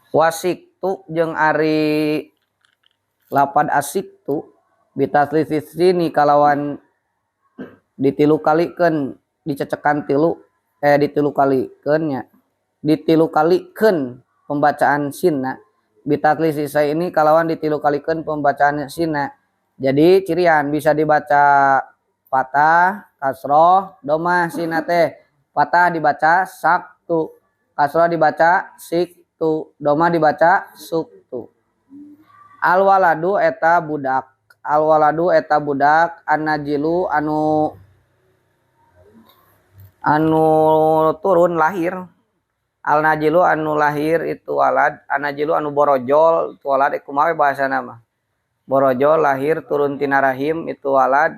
Wasiktu jeung ari lapad asiktu bitaslisis sini kalawan ditilu kalikeun dicecekan tilu ditilu kalikeun nya ditilu kalikeun pembacaan sinna bitaslisis ini kalawan ditilu kalikeun pembacaan sinna. Jadi cirian bisa dibaca fathah, kasroh, domah sinna teh. Fathah dibaca saktu, kasroh dibaca siktu, domah dibaca suktu. Al waladu eta budak, al waladu eta budak annajilu anu anu turun lahir. Al najilu anu lahir itu walad, annajilu anu borojol itu walad, kumaha bahasana mah. Borojol lahir turun tina rahim itu walad.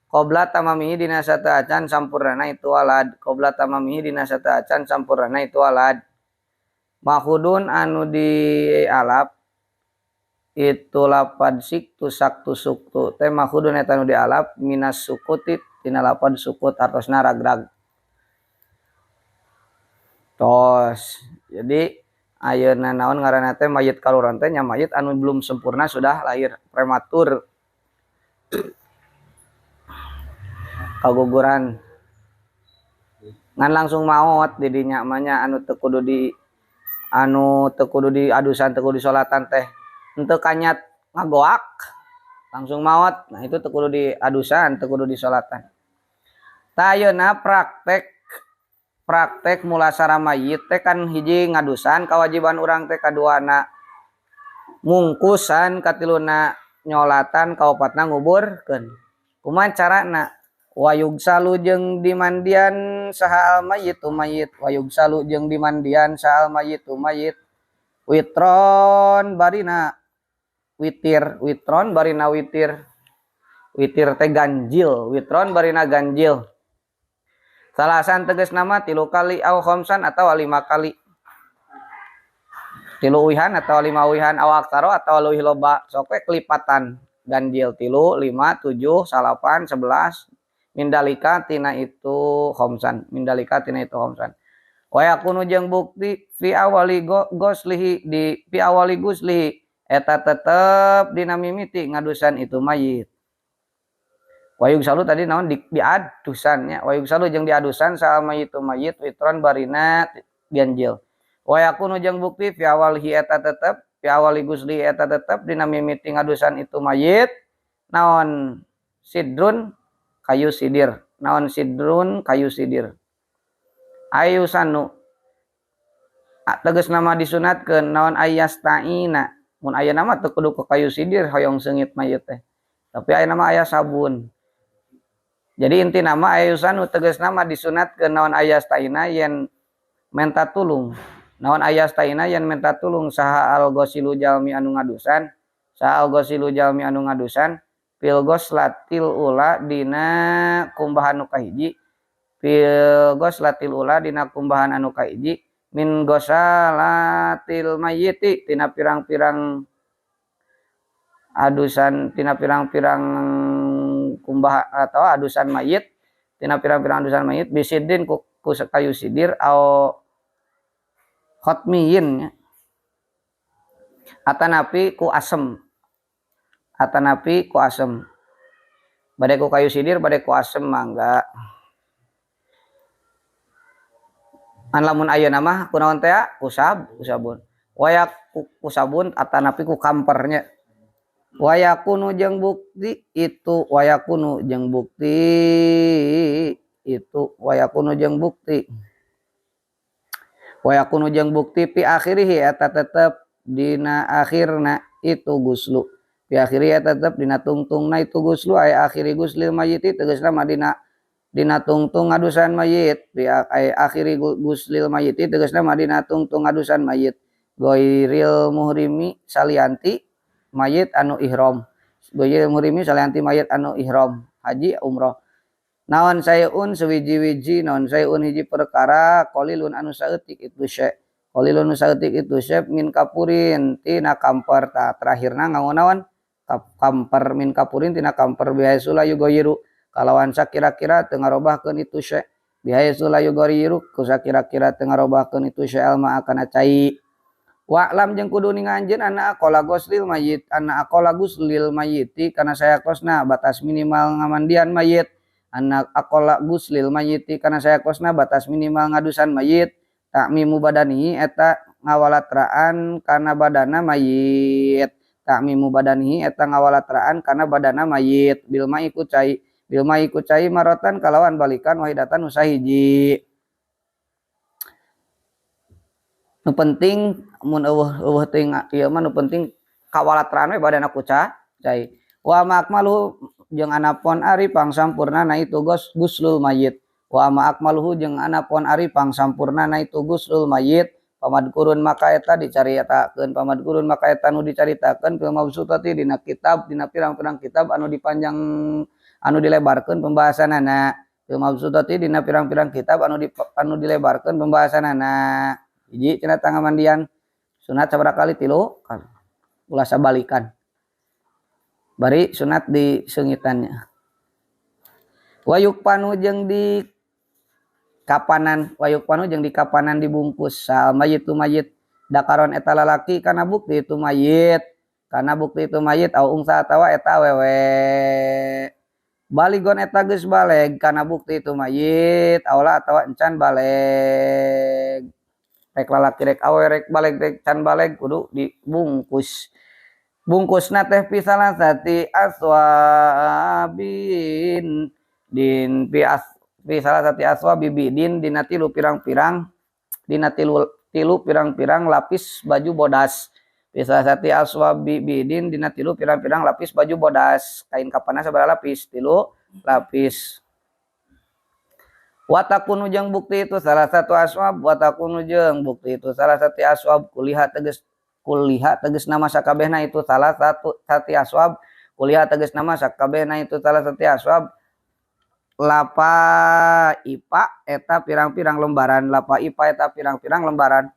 Qobla tamamihi dina sateuacan sampurnana itu walad. Qobla tamamihi dina sateuacan sampurnana itu walad. Mahudun anu dialap itu lapad siktu saktu suktu teh mahudun eta anu dialap minas sukuti tina lapad sukut artosna ragrag. Tos. Jadi ayeuna naon ngaranna teh mayit kaluran teh nya mayit anu belum sempurna sudah lahir prematur. Kaguguran ngan langsung maot didinya mah nya anu teu kudu di anu teu kudu diadusan teu kudu disolatan teh henteu kanyat ngagoak langsung maot. Nah itu teu kudu diadusan teu kudu disolatan. Tah ayeuna praktek mulasara mayit teh kan hiji ngadusan kewajiban urang teh, kaduana mungkusan, katiluna nyolatan, kaopatna nguburkeun. Kumaha carana? Wayugsalu jeung dimandian saha al mayit mayit, wayugsalu jeung dimandian saha al mayit mayit, witron barina witir, witron barina witir, witir teh ganjil, witron barina ganjil. Salasan tegas nama 3 kali au khamsan atau 5 kali, 3 uihan atau 5 uihan au aksaro atau leuwih loba, sok we kelipatan ganjil 3, 5, 7, 8, 11 mindalika tina itu khamsan, mindalika tina itu khamsan. Wa yakunu jeung bukti fi awali goslihi di fi awali guslihi eta tetep dina mimiti ngadusan itu mayit. Wayug salu tadi naon diadusan nya, wayug salu jeung diadusan salama itu mayit witron barina ganjil. Wa yakunu jeung bukti fi awalihi eta tetep fi awali guslihi eta tetep dina mimiti ngadusan itu mayit naon sidrun kayu sidir, naon sidrun kayu sidir. Ayu sanu tegas nama disunatkeun naon ayastaina, mun aya nama teu kudu ku kayu sidir hoyong seungit mayit teh, tapi aya nama aya sabun. Jadi inti nama ayu sanu tegas nama disunatkeun naon ayastaina yen menta tulung, naon ayastaina yen menta tulung saha al ghasilu jalmi anu ngadusan, saha al ghasilu jalmi anu ngadusan fil ghoslatil ula dina kumbahan nu kahiji, fil ghoslatil ula dina kumbahan anu kahiji min ghosalatil mayyiti tina pirang-pirang adusan, tina pirang-pirang kumbah atau adusan mayit, tina pirang-pirang adusan mayit bisidin ku kayu sidir au khotmiyin atanapi ku asem, atanapi ku asem, bade ku kayu sidir bade ku asem mangga. An lamun ayeuna mah kunaon teh kusab, kusabun wayak ku sabun atanapi ku kampernya. Wayakunu jeung bukti itu, wayakunu jeung bukti itu, wayakunu jeung bukti, wayakunu jeung bukti pi akhirihi eta tetep dina akhirna itu guslu, pi akhiri eta tetep dina tungtungna itu guslu, ay akhiri guslil mayiti tegasna mah dina tungtung ngadusan mayit, pi ay akhiri guslil mayiti tegasna mah dina tungtung ngadusan mayit, goiril muhrimi salianti mayit anu ihram, goiril muhrimi salianti mayit anu ihram haji umroh. Naon sayun sewiji-wiji, naon sayun hiji perkara qalilun anu saeutik itu syai, qalilun anu saeutik itu syai min kapurin tina kamper. Ta terakhirna nganggo naon kamper, min kapurin tina kamper bihaisula yugoyiru kalawan sakira-kira teu ngarobahkeun itu syai, bihaisula yugoyiru ku sakira-kira teu ngarobahkeun itu syai alma akana cai. Wa'lam jeung kudu ninga anjeun anna aqalla ghuslil mayit anna aqalla ghuslil mayiti kana sayakosna batas minimal ngamandian mayit anna aqalla ghuslil mayiti kana sayakosna batas minimal ngadusan mayit ta'mimu badanihi eta ngawalatraan kana badana mayit ta'mimu badanihi eta ngawalatraan kana badana mayit bil ma'i ku cai marotan kalawan balikan wahidatan nu sahiji. Nu penting mun eueuh teuing ieu mah nu penting kawalatraan we badana ku cai. Wa ma'akmaluhu jeung anapon ari pangsampurnana itu guslul mayit. Wa ma'akmaluhu jeung anapon ari pangsampurnana itu guslul mayit pamadkurun maka eta dicaritakeun pamadkurun maka eta nu dicaritakeun fil mabsutati dina kitab dina pirang-pirang kitab anu dipanjang anu dilebarkeun pembahasanana fil mabsutati dina pirang-pirang kitab anu dilebarkeun pembahasanana. Hiji cenah tangamandian sunat sabaraha kali 3 kali ulah sabalikan bari sunat di seungitannya. Wayukpanu jeung di kapanan wayukpanu jeung di kapanan dibungkus sal mayit tu mayit dakaron eta lalaki kana bukti itu mayit kana bukti itu mayit au ungsa atawa eta awewe baligon eta geus baleg kana bukti itu mayit aula atawa encan baleg rek lalaki rek awe rek baleg rek can baleg kudu dibungkus. Bungkusna teh fi salasati aswabin din fi salasati aswabi bidin dina tilu pirang-pirang dina tilu pirang-pirang lapis baju bodas. Fi salasati aswabi bidin dina tilu pirang-pirang lapis baju bodas. Kain kapanna sabaraha lapis? 3 lapis. Watakunu jeung bukti itu salah satu aswab watakunu jeung bukti itu salah satu aswab kuliha tegas nama sakabehna itu salah satu sati aswab kuliha tegas nama sakabehna itu salah satu aswab lapa ipa eta pirang-pirang lembaran lapa ipa eta pirang-pirang lembaran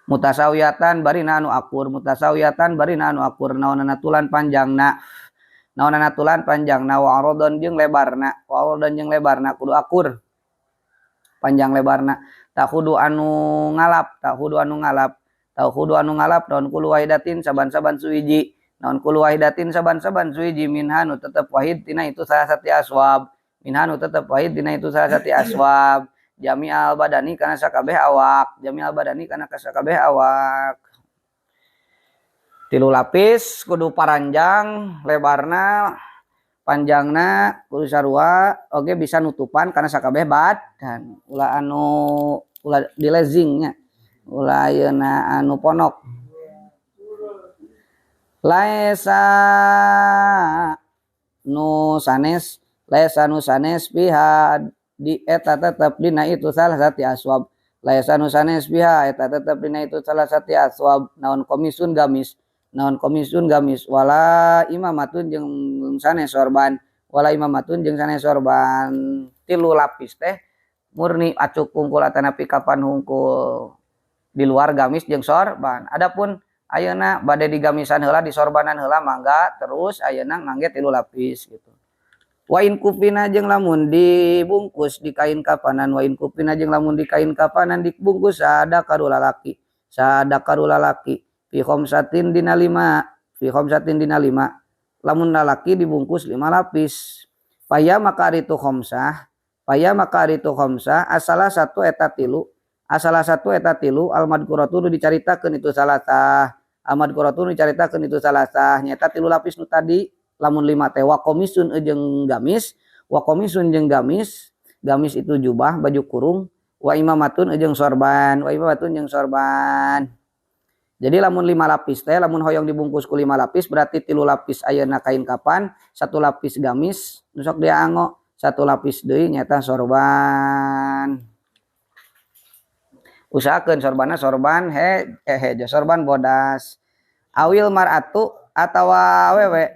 mutasawiyatan barina anu akur mutasawiyatan barina anu akur naonana tulan panjangna naonana tulan panjangna wa aradon jeung lebarna wa aradon jeung lebarna kudu akur panjang lebarna tahudu anu ngalap tahudu anu ngalap tahudu anu ngalap naon kulu wahidatin saban-saban suwiji naon kulu wahidatin saban-saban suwiji minha nu tetep wahid tina itu salah satu aswab minha nu tetep wahid tina itu salah satu aswab jami'al badani kana sakabeh awak jami'al badani kana sakabeh awak. 3 lapis kudu paranjang lebarna panjangna kudu sarua oge bisa nutupan karena sakabeh badan ulah anu ulah dilezingnya ulah ayeuna anu ponok laesa nu sanes laesa nu sanes biha di eta tetep dina itu salah satu aswab laesa nu sanes biha eta tetep dina itu salah satu aswab naon komisun gamis naon komisun gamis wala imamatun jeung sanes sorban wala imamatun jeung sanes sorban. 3 lapis teh murni acuk hungkul atanapi kapan hungkul di luar gamis jeung sorban. Adapun ayeuna bade digamisan heula disorbanan heula mangga terus ayeuna ngangge 3 lapis gitu. Wa in kupina jeung lamun dibungkus di kain kapanan wa in kupina jeung lamun di kain kapanan dibungkus sada karu lalaki sada karu lalaki fi khamsatin dina 5 fi khamsatin dina 5 lamun lalaki dibungkus 5 lapis paya maka ari tu khamsah paya maka ari tu khamsah asalah satu eta tilu asalah satu eta tilu al madkuratu nu dicaritakeun itu salasah al madkuratu nu dicaritakeun itu salasah nyaeta 3 lapis nu tadi lamun 5 teh wa komisun jeung gamis wa komisun jeung gamis gamis itu jubah baju kurung wa imamatun jeung sorban wa imamatun jeung sorban. Jadi lamun 5 lapis teh lamun hoyong dibungkus ku 5 lapis berarti 3 lapis ayeuna kain kapan, 1 lapis gamis nu sok diango, 1 lapis deui nyaeta sorban. Usahakeun sorbanna sorban hejo sorban bodas. Awil mar'atu atawa awewe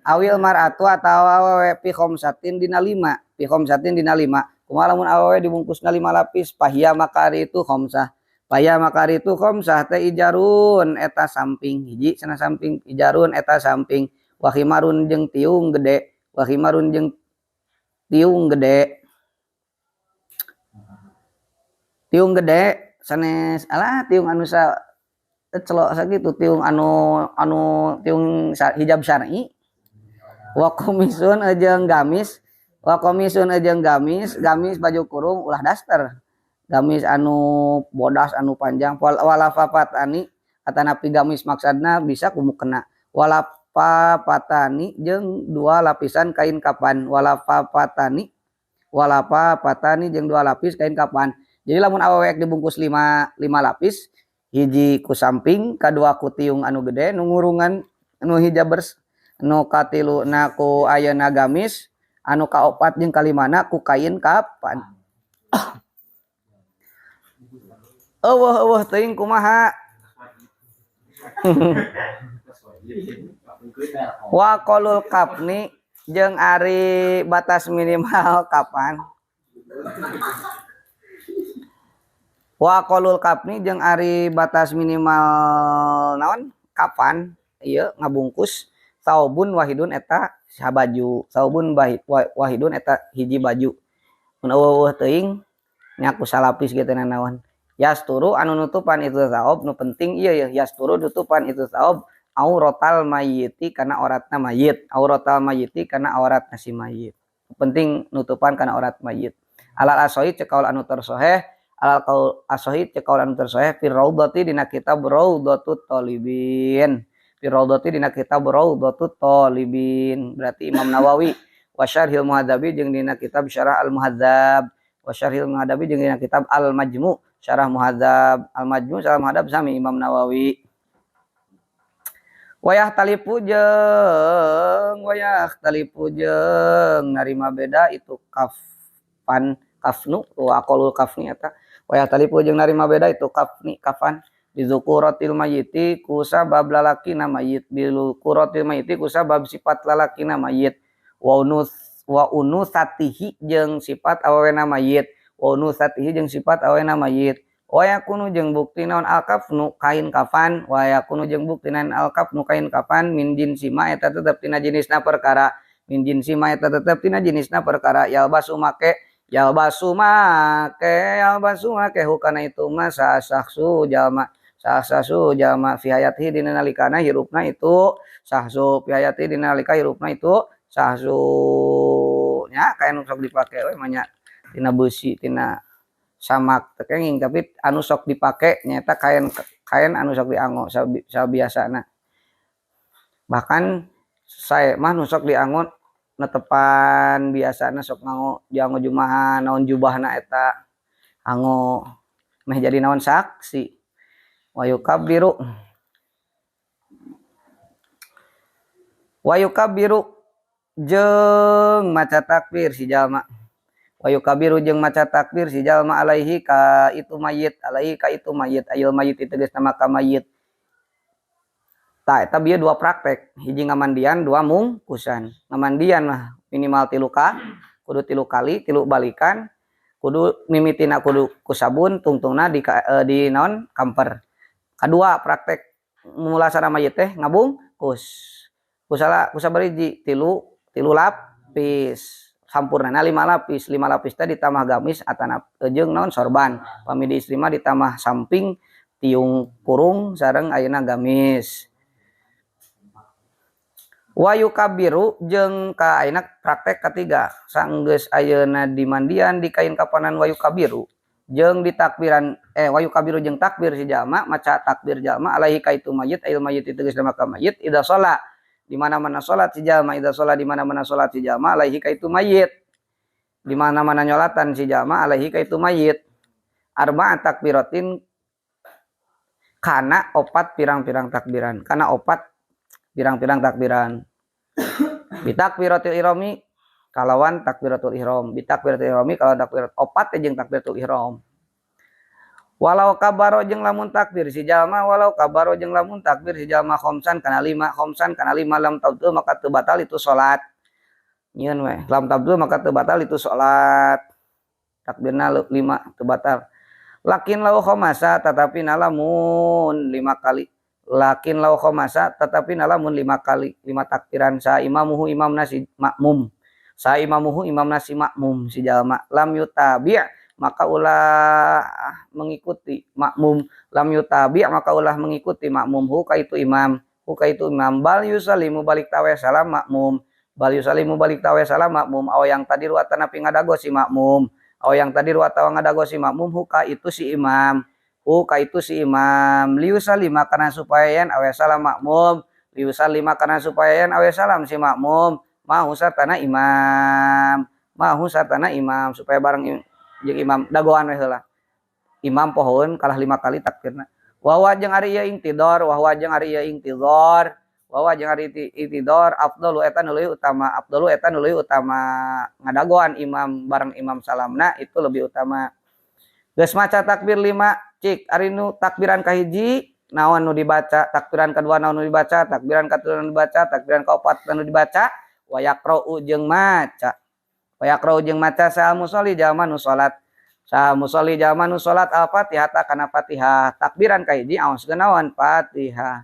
awil mar'atu atawa awewe fi khamsatin dina 5 fi khamsatin dina 5 kumaha lamun awewe dibungkusna 5 lapis pahia maka ari itu khamsah paya makari itu khamsah teh ijarun eta samping hiji cenah samping ijarun eta samping wa khimarun jeung tiung gede wa khimarun jeung tiung gede tiung gede Sanes alah tiung anu sa celok sakitu tiung anu anu tiung hijab syar'i. Wa komisun jeung gamis, wa komisun jeung gamis, gamis baju kurung ulah daster. Gamis anu bodas anu panjang wala fafatani atanapi gamis maksadna bisa kumu kena. Wala fafatani jeung dua lapisan kain kapan, wala fafatani wala fafatani jeung dua lapis kain kapan. Jadi lamun awewe dibungkus 5 lapis, hiji ku samping, kadua ku tiung anu gede nu ngurungan nu hijabers, nu katilu na ku ayeuna gamis, anu kaopat jeung kalimana ku kain kapan. Eueuh eueuh teuing kumaha. Wa qalul kafni jeung ari batas minimal kapan. Wa qalul kafni jeung ari batas minimal naon kapan ieu ngabungkus saubun wahidun eta sabaju, saubun wahidun eta hiji baju. Mun eueuh teuing nya ku salapis kitu nanaon. Yasturu anu nutupan itu saob nu penting ieu ya, yasturu nutupan itu saob auratal mayyiti kana auratna mayit, auratal mayyiti kana auratna si mayit. Penting nutupan kana aurat mayit. Alal asohi cek kaul anu tersoheh, alal kaul asohi cek kaul anu tersoheh fi raudhati dina kitab Raudhatut Talibin. Fi raudhati dina kitab Raudhatut Talibin. Berarti Imam Nawawi wa Syarhil Muhadzabi jeung dina kitab Syarah Al-Muhadzab, wa Syarhil Muhadzabi jeung dina kitab Al-Majmu' Syarah Muhadzab, Al-Majmu' Syarah Muhadzab sami Imam Nawawi. Wayah talipu jeung narima beda itu kafan kafnu wa aqalul kafni eta. Wayah talipu jeung narima beda itu kafni kafan bizukuratil mayyiti ku sabab lalakina mayit, bilukuratil mayyiti ku sabab sifat lalakina mayit, wa unus wa unusatihi jeung sifat awena mayit, wa unusatihi jeung sifat awena mayit. Wa yakunu jeung bukti naon al-kafnu kain kafan, wa yakunu jeung bukti naon al-kafnu kain kafan min jinsi ma eta tetep tina jenisna perkara, min jinsi ma eta tetep tina jenisna perkara yalbasu make, yalbasu make, yalbasu make hukana itu ma sahsu jalma, sahsu jalma fi hayatihi dina nalikana hirupna itu sahsu, fi hayatihi dina nalika hirupna itu sahsu nya kain nu sok dipake we mah nya tina beusi tina samak teu kenging tapi anu sok dipake nyaeta kain kain anu sok dianggo sabiasana. Bahkan sae mah nu sok dianggo netepan biasana sok nganggo dianggo jumahan naon jubahna eta anggo meh jadi naon saksi. Wa yukabbiru wa yukabbiru jeung maca takbir si jalma. Wa yukabiru jeung maca takbir si jalma alaihi ka itu mayit, alaihi ka itu mayit, ayil mayit itu geus nama ka mayit. Tah eta bieu dua praktek, hiji ngamandian, dua mungkusan. Ngamandian mah minimal 3 ka, kudu 3 kali, 3 balikan, kudu mimitina kudu ku sabun, tungtungna di naon kamper. Kadua praktek mulasara mayit teh ngabungkus. Kusala kusabariji 3 lapis. Sampurnana 5 lapis, 5 lapis teh ditambah gamis atana jeung naon sorban. Pami di istri mah ditambah samping tiung kurung sareng ayeuna gamis. Wa yukabiru jeung ka ayeuna praktek katiga, sanggeus ayeuna dimandian di kain kapanan wa yukabiru jeung ditakbiran wa yukabiru jeung takbir si jalma, maca takbir jalma alaihi ka itu mayit, ayil mayit itu geus ka mayit idza sholat. Di mana-mana salat si jalma idza sholat, di mana-mana salat si jalma alaihi ka itu mayit. Di mana-mana nyolatan si jalma alaihi ka itu mayit. Arba'a takbiratin kana opat pirang-pirang takbiran, kana opat pirang-pirang takbiran. Bitakbiratil ihrami kalawan takbiratul ihram, bitakbiratil ihrami kalawan takbirat opat jeung takbiratul ihram. Walau kabaro jeung lamun takbir si jalma, walau kabaro jeung lamun takbir si jalma khomsan kana 5, khomsan kana 5 lam tabdul maka teu batal itu salat. Nyieun we, lam tabdul maka teu batal itu salat. Takbirna 5 teu batal. Lakin lau khomasa tetapi nalamun 5 kali. Lakin lau khomasa tetapi nalamun 5 kali, 5 takbiran sa imamuhu imamna si makmum. Sa imamuhu imamna si makmum si jalma lam yutabi' maka ulah mengikuti makmum lam yutabi maka ulah mengikuti makmum hu ka itu imam hu ka itu imam bal yusallimu balik tawe salam makmum bal yusallimu balik tawe salam makmum aw yang tadi ruatan napi ngadago si makmum aw yang tadi ruatan ngadago si makmum hu ka itu si imam hu ka itu si imam liusallima karena supaya yen awe salam makmum liusallima karena supaya yen awe salam si makmum mahu sartana imam mahu sartana imam supaya bareng jeung imam dagoan we heula imam pohoeun kalah 5 kali takbirna wa wa jeung ari ieu intidor wa wa jeung ari ieu intidor wa wa jeung ari intidor afdalu eta nu leuwih utama afdalu eta nu leuwih utama ngadagoan imam bareng imam salamna itu lebih utama geus maca takbir 5 cik ari nu takbiran kahiji naon nu dibaca takbiran kadua naon nu dibaca takbiran katilu nu dibaca takbiran kaopat nu dibaca wa yaqra'u jeung maca wa yaqra'u jeung maca saha musolli jalma nu salat saha musolli jalma nu salat al-Fatihah ta kana Fatihah takbiran kahiji aoskeun naon Fatihah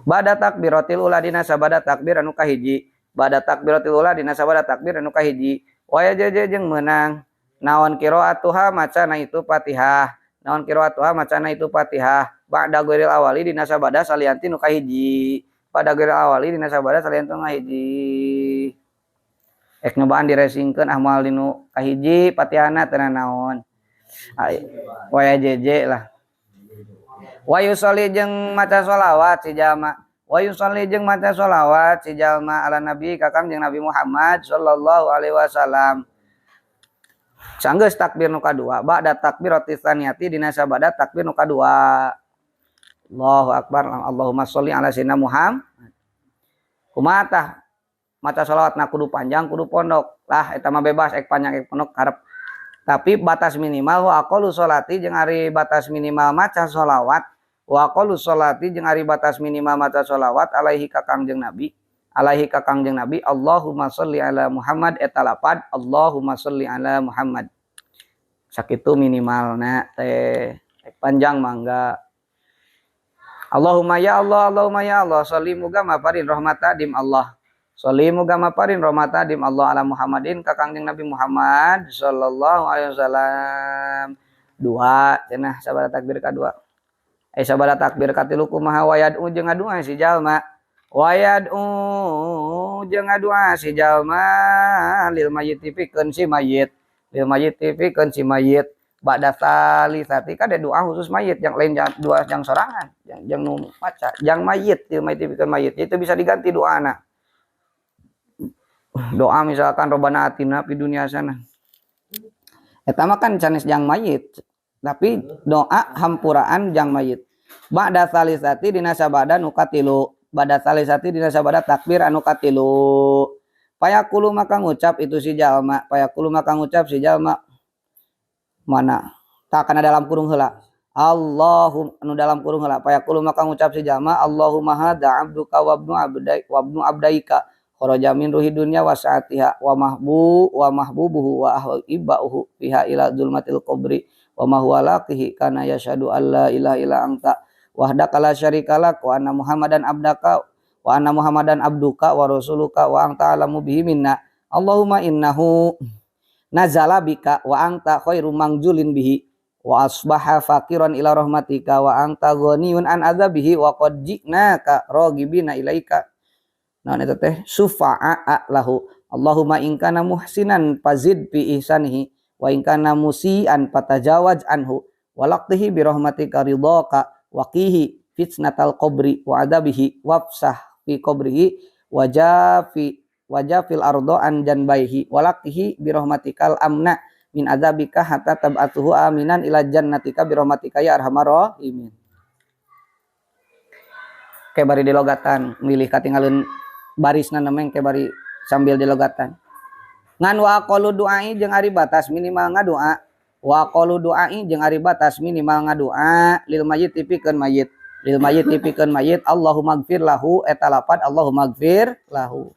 bada takbiratil ula dina sabada takbir anu kahiji bada takbiratil ula dina sabada takbir anu kahiji wa yajeje jeung meunang naon qiraatuha macana itu Fatihah naon qiraatuha macana itu Fatihah ba'da ghairil awali dina sabada salianti nu kahiji pada ghairil awali dina sabada salianti nu kahiji ek nyobaan diresingkeun ah moal dinu kahiji Fatihahna teu naon wa yajeje lah wa yusolli jeung maca sholawat si jalma wa yusolli jeung maca sholawat si jalma ala nabi ka Kangjeng Nabi Muhammad sallallahu alaihi wasallam sanggeus takbir nu kadua ba'da takbirati tsaniyati dina sabada takbir nu kadua Allahu akbar Allahumma sholli ala sayyidina Muhammad kumaha tah maca sholawatna kudu panjang kudu pondok lah eta mah bebas ek panjang ek pondok harep tapi batas minimal wa aqallu sholati jeung ari batas minimal maca sholawat wa aqallu sholati jeung ari batas minimal maca sholawat alaihi ka Kangjeng Nabi alaihi ka Kangjeng Nabi Allahumma sholli ala Muhammad eta lapad Allahumma sholli ala Muhammad sakitu minimalna teh panjang mangga Allahumma ya Allah Allahumma ya Allah sholli muga maparin rahmata dim Allah sholli muga maparin rahmata dim Allah ala Muhammadin ka Kangjeng Nabi Muhammad sallallahu alaihi wasallam dua cenah sabada takbir kadua sabada takbir katilu kumaha wayad'u jeung ngadua si jalma wayad'u jeung ngadua si jalma lil mayyit pikeun si mayit lil mayyit pikeun si mayit ba'da salisati kan ada doa khusus mayit yang lain doa yang sorangan yang nu maca yang mayit lil mayyit pikeun mayit itu bisa diganti doana doa misalkan robana atina fid dunya hasanah eta mah kan sanes jang mayit tapi doa hampuraan jang mayit ba'da salisati dina sabada nu katilu ba'da salisati dina sabada takbir anu katilu payaqulu maka ngucap itu si jalma payaqulu maka ngucap si jalma mana tak kana dalam kurung heula Allahum anu dalam kurung heula payaqulu maka ngucap si jalma Allahumma hadza abduka wa ibnu abdai wa ibnu abdaika kharaja min ruhi dunya wa sa'atiha wa mahbu wa mahbubuhu wa ahibauhu fiha ila zulmatil qabri wa ma huwa laqihi kana yashhadu alla ilaha illa anta wahdaka la syarikalak wa anna Muhammadan abdaka wa anna Muhammadan abduka wa rasuluka wa anta alamu bihi minna Allahumma innahu nazala bika wa anta khairu mangjulin bihi wa asbaha faqiran ila rahmatika wa anta ghaniyun an adzabihi wa qad ji'naka ragibina ilaika naon eta teh sufa'a lahu Allahumma in kana muhsinan fazid fi ihsanihi wa in kana musian fatajawaz anhu wa laqtihi bi rahmatika ridhaka waqihi fitnatal qabri wa adabihi wafsah fi qabrihi wajafi wajafil ardo an janbaihi walaqihi bi rahmatikal amna min adzabika hatta tab'atuhu aminan ila jannatika bi rahmatika ya arhamar rahimin. Ke bari dilogatan milih katinggalin barisna nameng ke bari sambil dilogatan. Ngan wa aqallu du'ai jeung ari batas minimal ngadoa wa aqallu du'ai jeung ari batas minimal ngadoa lil mayyit pikeun mayit lil mayyit pikeun mayit Allahumma gfir lahu eta lapad Allahumma gfir lahu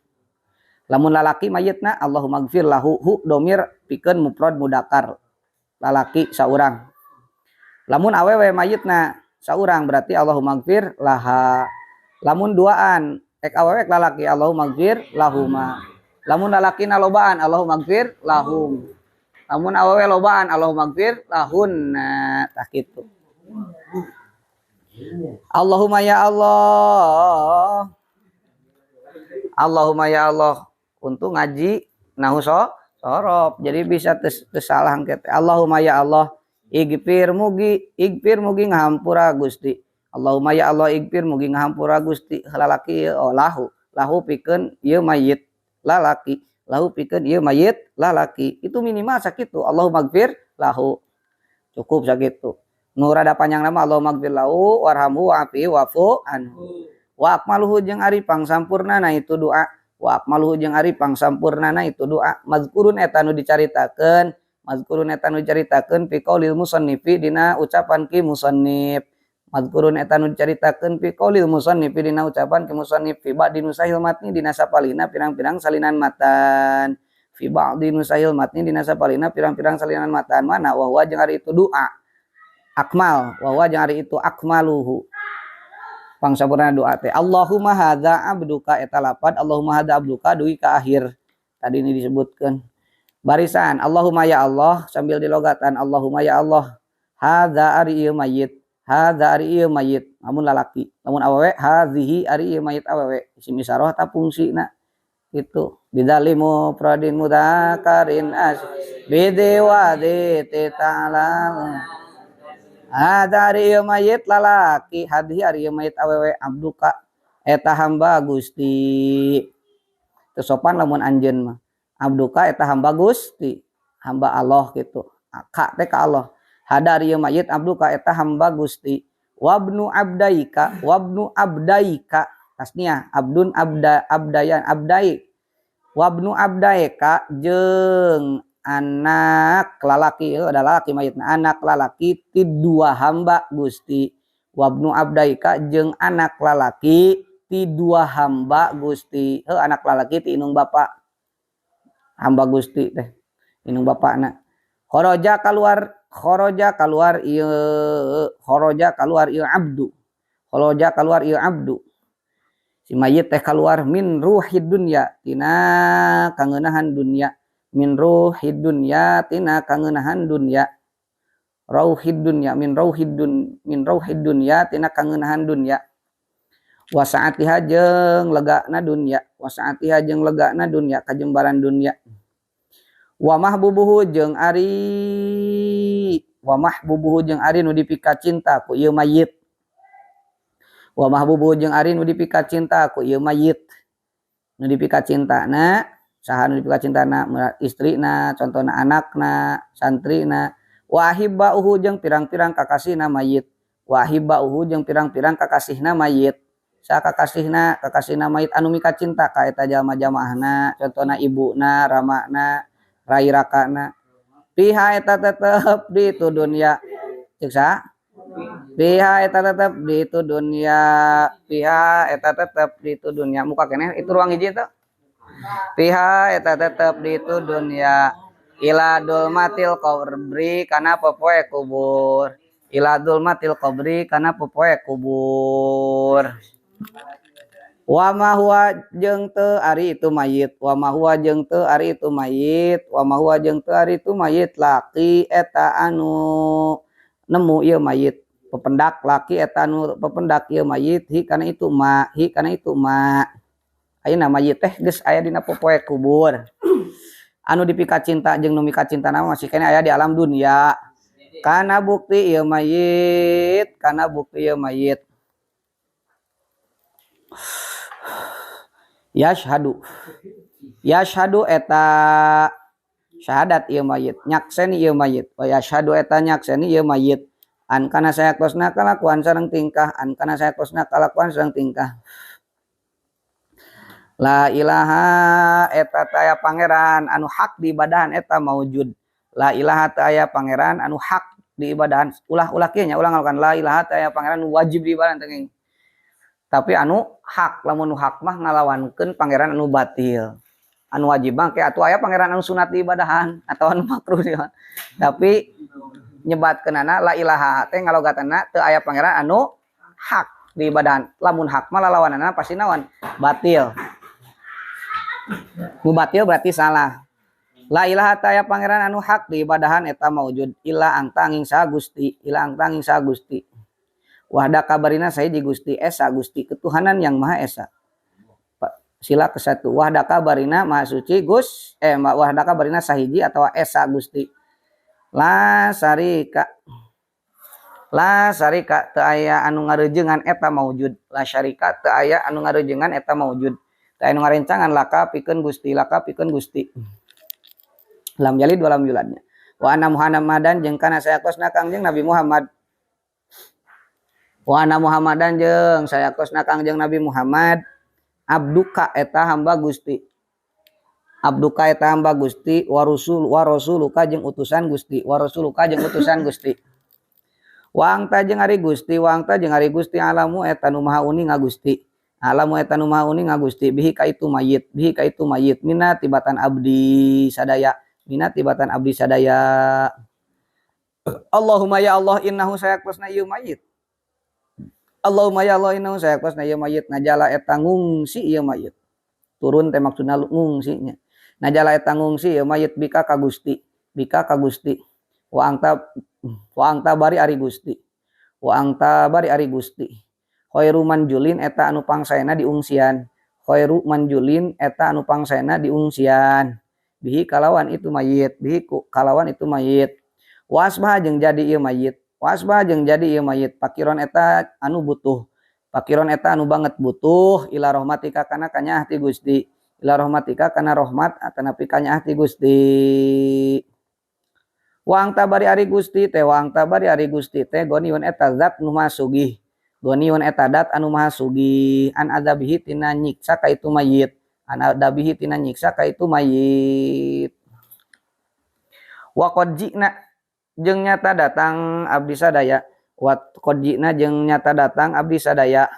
lamun lalaki mayitna Allahumma gfir lahu hu domir pikeun mufrad mudakar lalaki saurang lamun awewe mayitna saurang berarti Allahumma gfir laha lamun duaan ek awewe lalaki Allahumma gfir lahuma Lamun lalakina lobaan Allahumma gfir lahum. Lamun awewe lobaan Allahumma gfir lahunna tah kitu. Allahumma ya Allah. Allahumma ya Allah untuk ngaji nahu sorof jadi bisa tes salah engke. Allahumma ya Allah igfir mugi, igfir mugi ngahampura Gusti. Allahumma ya Allah igfir mugi ngahampura Gusti lalaki, oh, lahu, lahu pikeun ieu mayit lalaki, lahu pikeun ieu mayit lalaki. Itu minimal sakitu, Allahumma gfir lahu cukup sakitu. Nu rada panjang nama Allahumma gfir lahu warhamhu wa'afi wa'fu anhu wa akmaluhu jeung ari pangsampurnana itu doa, wa akmaluhu jeung ari pangsampurnana itu doa mazkurun eta nu dicaritakeun, mazkurun eta nu dicaritakeun fi qaulil musannifi dina ucapan ki musannif, mazkurun eta nu dicaritakeun fi qaulil musannifi dina ucapan ki musannif fi ba'di nusahil matni dina sapalina pirang-pirang salinan matan, fi ba'di nusahil matni dina sapalina pirang-pirang salinan matan mana wa huwa jeung ari itu doa akmal, wa huwa jeung ari itu akmaluhu pangsampurna doa teh. Allahumma hadza abduka eta lapad Allahumma hadza abduka dugi ka akhir tadi ini disebutkan barisan Allahumma ya Allah sambil dilogatan Allahumma ya Allah hadza ari ieu mayit, hadza ari ieu mayit lamun lalaki, lamun awewe hadzihi ari ieu mayit awewe isim isyarah ta fungsina itu bidalimu pradin mudakarin as bidiwadi ta'ala hadza ari ieu mayit lalaki hadhi ari ieu mayit awewe abduka eta hamba Gusti. Teu sopan lamun anjeun mah abduka eta hamba Gusti, hamba Allah gitu, ka teh ka Allah. Hada ari ieu mayit abduka eta hamba Gusti wabnu abdaika, wabnu abdaika tasniah abdun abda abdayan abdai wabnu abdaika jeung anak lalaki, ada lalaki mayitna, anak lalaki ti dua hamba Gusti, wabnu abdaika jeung anak lalaki ti dua hamba Gusti, anak lalaki ti inung bapa hamba Gusti teh inung bapana. Kharaja keluar, kharaja keluar ieu, kharaja keluar ieu abdu, kharaja keluar ieu abdu si mayit teh keluar min ruhid dunya tina kangeunahan dunya, min ruhid dunya tina kangeunahan dunya, rauhid dunya min rauhid dun min rauhid dunya tina kangeunahan dunya, wa saatiha jeung legana dunya, wa saatiha jeung legana dunya kajembaran dunya, wa mahbubuhu jeung ari, wa mahbubuhu jeung ari nu dipika cinta ku ieu mayit, wa mahbubuhu jeung ari nu dipika cinta ku ieu mayit, nu dipika cintana saha nu dipika cintana istrina contohna anakna santrina, wa ahibbauhu jeung pirang-pirang kakasihna mayit, wa ahibbauhu jeung pirang-pirang kakasihna mayit, saha kakasihna, kakasihna mayit anu mika cinta ka eta jalma jamaahna contohna ibuna ramana rai rakana, piha eta tetep di itu dunya ceuk saha piha eta tetep di itu dunya, piha eta tetep di itu dunya muka keneh itu ruang hiji teh piha eta tetep di itu dunya ila dulmatil qabri kana popoe kubur, ila dulmatil qabri kana popoe kubur, wa ma huwa jeung teu ari itu mayit, wa ma huwa jeung teu ari itu mayit, wa ma huwa jeung teu ari itu mayit laki eta anu nemu ieu mayit pependak, laki eta anu pependak ieu mayit hi kana itu ma, hi kana itu ma. Ayeuna mayit teh geus aya dina popoe kubur anu dipika cinta jeung nu mika cintana masih keneh aya di alam dunia kana bukti ieu mayit, kana bukti ieu mayit yashhadu, yashhadu eta syahadat ieu mayit nyakseni ieu mayit, wa yashhadu eta nyakseni ieu mayit an kana sayaktosna kalakuan sareng tingkah, an kana sayaktosna kalakuan sareng tingkah. La ilaha eta taya pangeran anu hak diibadahan eta maujud, la ilaha taya pangeran anu hak diibadahan ulah-ulah kieu nya ulah ngalakukan la ilaha taya pangeran anu wajib diibadahan teh tapi anu hak, lamun nu hak mah ngalawankeun pangeran anu batil, anu wajib mah ke atuh aya pangeran anu sunat diibadahan atau anu makruh diibadahan. Tapi nyebatkeunana la ilaha teh ngalogatanna teu aya pangeran anu hak diibadahan, lamun hak mah lalawanana pasti naon batil. Nu batil berarti salah. La ilaha ta aya pangeran anu hak diibadahan eta maujud illa anta angin saha Gusti, illa anta angin saha Gusti. Wahda kabarina sahiji Gusti Esa Gusti ketuhanan yang Maha Esa. Sila ke satu wahda kabarina Maha Suci Gus wahda kabarina sahiji atau Esa Gusti. La syarika teu aya anu ngareujeungan eta maujud. La syarika teu aya anu ngareujeungan eta maujud. Teu aya anu ngarencangan laka pikeun Gusti, laka pikeun Gusti. Lam yalid walam yuladnya. Wa anna Muhammadan jeung kana sayakosna Kangjeng Nabi Muhammad. Wa anna Muhammadan jeung sayakosna Kangjeng Nabi Muhammad abduka eta hamba Gusti. Abduka eta hamba Gusti wa rasul wa rasuluka jeung utusan Gusti, wa rasuluka jeung utusan Gusti. Wa anta jeung ari Gusti, wa anta jeung ari Gusti alamu eta nu maha uning Gusti. Alamu eta nu maha uning Gusti bihi ka itu mayit, bihi ka itu mayit mina tibatan abdi sadaya, mina tibatan abdi sadaya. Allahumma ya Allah innahu sayakosna ieu mayit. Allahumma ya Allah innahu sayakosna ieu mayit najala eta ngungsi ieu mayit. Turun teh maksudna ngungsinya. Najala eta ngungsi ieu mayit bika ka Gusti, bika ka Gusti. Wa angta bari ari Gusti. Wa angta bari ari Gusti. Khairu manjulin eta anu pangsaena diungsian. Khairu manjulin eta anu pangsaena diungsian. Bihi kalawan itu mayit, bihi kalawan itu mayit. Wasbah jeung jadi ieu mayit. Wasbah jeung jadi ieu mayit. Pakiron eta anu butuh. Pakiron eta anu banget butuh ila rahmatika kana kanyaah ti Gusti. Ila rahmatika kana rahmat atanapi kanyaah ti Gusti. Wa angta bari ari Gusti teh, wa angta bari ari Gusti teh goniun eta zat nu maha sugih. Goniun eta dat anu maha sugih an adzabihi tina nyiksa ka itu mayit. An adzabihi tina nyiksa ka itu mayit. Wa qad ji'na jeung nyata datang abdi sadaya. Wa qad ji'na jeung nyata datang abdi sadaya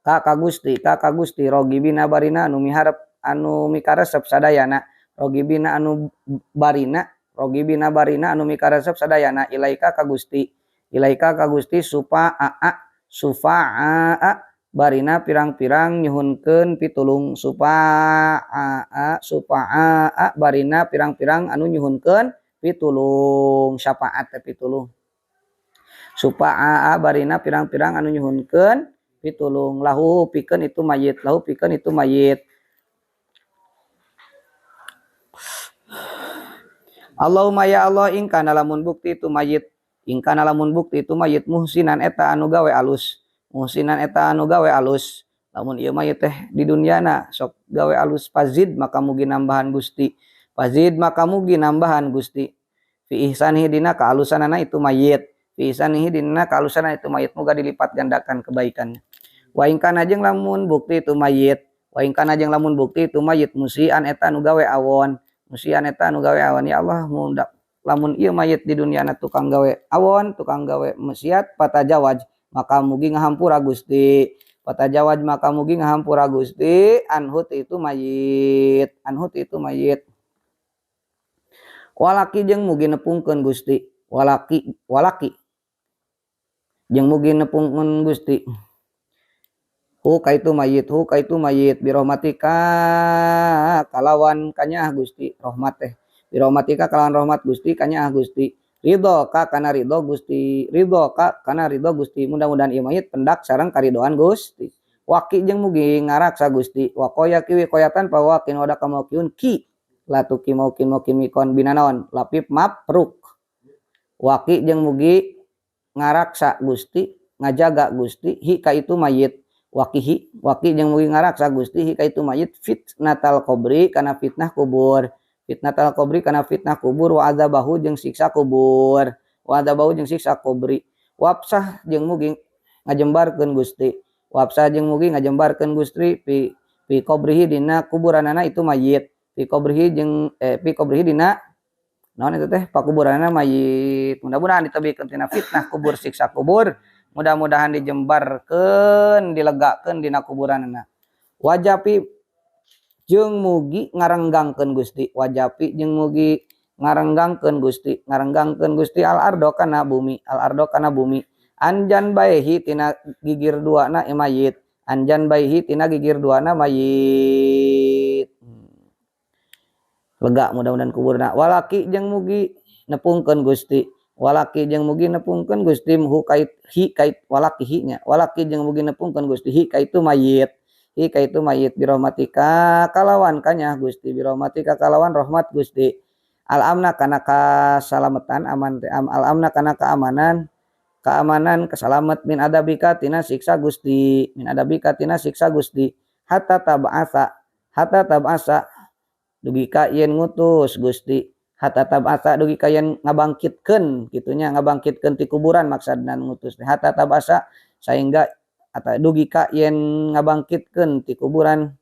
ka Gusti, ka Gusti rogibina barina anu miharep anu mikaresep sadayana. Rogibina anu barina, rogibina barina anu mikaresep sadayana ilaika ka Gusti, ilaika ka Gusti supaa sufaa barina pirang-pirang nyuhunkeun pitulung, supaa supaa barina pirang-pirang anu nyuhunkeun pitulung, syafaat teh pitulung. Supaa barina pirang-pirang anu nyuhunkeun pitulung lahu pikeun itu mayit, lahu pikeun itu mayit. Allahumma ya Allah ingkana lamun bukti itu mayit, ingkana lamun bukti itu mayit muhsinan eta anu gawe alus, muhsinan eta anu gawe alus. Lamun ieu mayit teh di dunyana sok gawe alus fazid maka mugi nambahan Gusti, fazid maka mugi nambahan Gusti. Fi ihsanihi dina kaalusanana itu mayit, fi ihsanihi dina kaalusanana itu mayit, muga dilipat gandakan kebaikannya. Wa ingkana jeung lamun bukti itu mayit, wa ingkana jeung lamun bukti itu mayit musian eta anu gawe awon, musian eta anu gawe awon. Ya Allah mudah lamun ieu mayit di dunyana tukang gawe awon, tukang gawe maksiat patajawaj maka mugi ngahampura Gusti, patajawaj maka mugi ngahampura Gusti anhut itu mayit, anhut itu mayit. Walaki jeung mugi nepungkeun Gusti, walaki walaki jeung mugi nepungkeun Gusti hu ka itu mayit, hu ka itu mayit birahmatika kalawan kanyaah Gusti, rahmat teh birahmatika kalawan rahmat Gusti kanyaah Gusti, ridho ka kana ridho Gusti, ridho ka kana ridho Gusti. Mudah-mudahan ieu mayit pendak sareng karidoan Gusti. Waki jeung mugi ngaraksa Gusti, waqoya ki wiqoyatan pawakin wada kamaukiun ki latuki maukin maukin mikon binanaon lapip map peruk. Waki jeung mugi ngaraksa Gusti, ngajaga Gusti hi ka itu mayit. Wakihi waki jeung mugi ngaraksa Gusti hi ka itu mayit fitnatal qabri kana fitnah kubur, fitnatal qabri kana fitnah kubur, wa adzabahu jeung siksa kubur, wa adzabahu jeung siksa kubri. Wapsah jeung mugi ngajembarkeun Gusti, wapsah jeung mugi ngajembarkeun Gusti pi pi qabrihi dina kuburanana itu mayit, pi qabrihi jeung pi qabrihi dina naon itu teh pakuburanana mayit. Mudah-mudahan ditebikeun tina fitnah kubur, siksa kubur, mudah-mudahan dijembarkeun, dilegakeun dina kuburanana. Wajapi jeung mugi ngarenggangkeun Gusti, wajapi jeung mugi ngarenggangkeun Gusti, ngarenggangkeun Gusti al ardo kana bumi, al ardo kana bumi. Anjan baehi tina gigir duana mayit, anjan baehi tina gigir duana mayit. Lega mudah-mudahan kuburna. Walaki jeung mugi nepungkeun Gusti, walaki jeung mugi nepungkeun Gusti hu kait hi kait walaki hi nya, walaki jeung mugi nepungkeun Gusti hi ka itu mayit, hi ka itu mayit, birahmatika kalawan kanyah Gusti, birahmatika kalawan rahmat Gusti, al amna kana kasalametan, aman teh, al amna kana keamanan, keamanan kesalamet, min adzabika tina siksa Gusti, min adzabika tina siksa Gusti, hatta tab'atsa, hatta tab'atsa dugi ka yen ngutus Gusti, hatta tab'atsa dugi ka yen ngabangkitkeun kitunya, ngabangkitkeun ti kuburan maksudna ngutus teh, hatta tab'atsa sehingga atau dugi ka yen ngabangkitkeun ti kuburan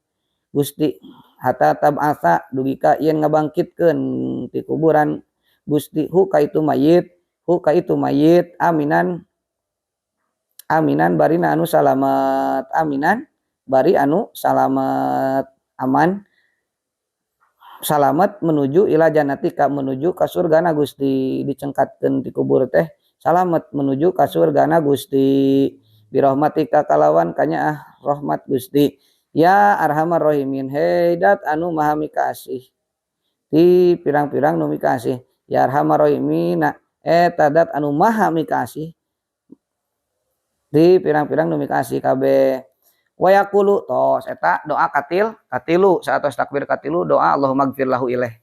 Gusti, hatta tab'atsa dugi ka yen ngabangkitkeun ti kuburan Gusti hu ka itu mayit, hu ka itu mayit, aminan, aminan barina anu salamet, aminan bari anu salamet, aman salamet menuju ila jannatika menuju ka surgana Gusti, dicengkatkeun ti kubur teh salamet menuju ka surgana Gusti, birahmatika kalawan kanyaah rahmat Gusti, ya arhamar rahimin hei dat anu maha mikasih ti pirang-pirang nu mikasih, ya arhamar rahimin eta dat anu maha mikasih ti pirang-pirang nu mikasih kabeh. Wayaqulu tos eta doa katil katilu saatos takbir katilu doa Allahumma gfir lahu ilaih.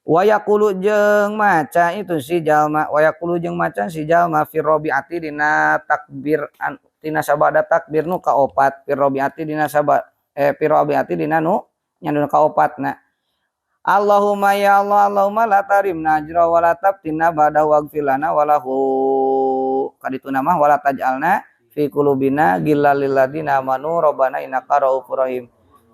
Wayaqulu jeung maca itu si jalma, wayaqulu jeung maca si jalma fir rabiati dina takbir an, tina sabada takbir nu kaopat, fir rabiati dina saba, fir rabiati dina nu nya nu kaopatna. Allahumma ya Allah, Allahumma la tarimna ajra wa la taftinna ba'da waghfir lana wa lahu kadituna mah wa la taj'alna fi qulubina ghillal lil ladzina amanu rabbana innaka raufur rahim.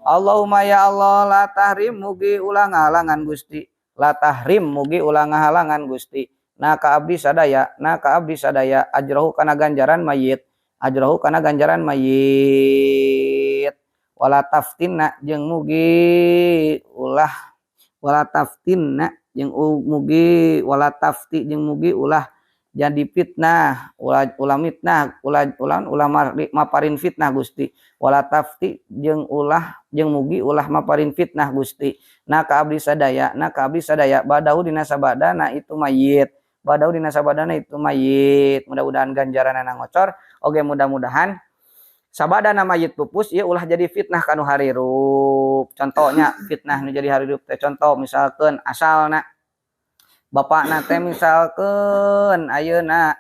Allahumma ya Allah la tahrim mugi ulah ngahalangan Gusti, la tahrim mugi ulah ngahalangan Gusti na ka abdi sadaya, na ka abdi sadaya ajrahu kana ganjaran mayit, ajrahu kana ganjaran mayit, wala taftinna jeung mugi ulah, wala taftinna jeung mugi, wala tafti jeung mugi ulah jadi fitnah, ulah, ulah mitnah, ulah, ulah, ulah maparin fitnah Gusti, wala tafti jeung ulah, jeung mugi ulah maparin fitnah Gusti na ka abdi sadaya, na ka abdi sadaya badahu dina sabadana itu mayit, badahu dina sabadana itu mayit. Mudah-mudahan ganjaranana ngocor oge, mudah-mudahan sabadana mayit pupus ieu ulah jadi fitnah kanu harirup. Contohnya fitnah nu jadi harirup teh contoh misalkeun asalna bapakna teh misalkeun ayeuna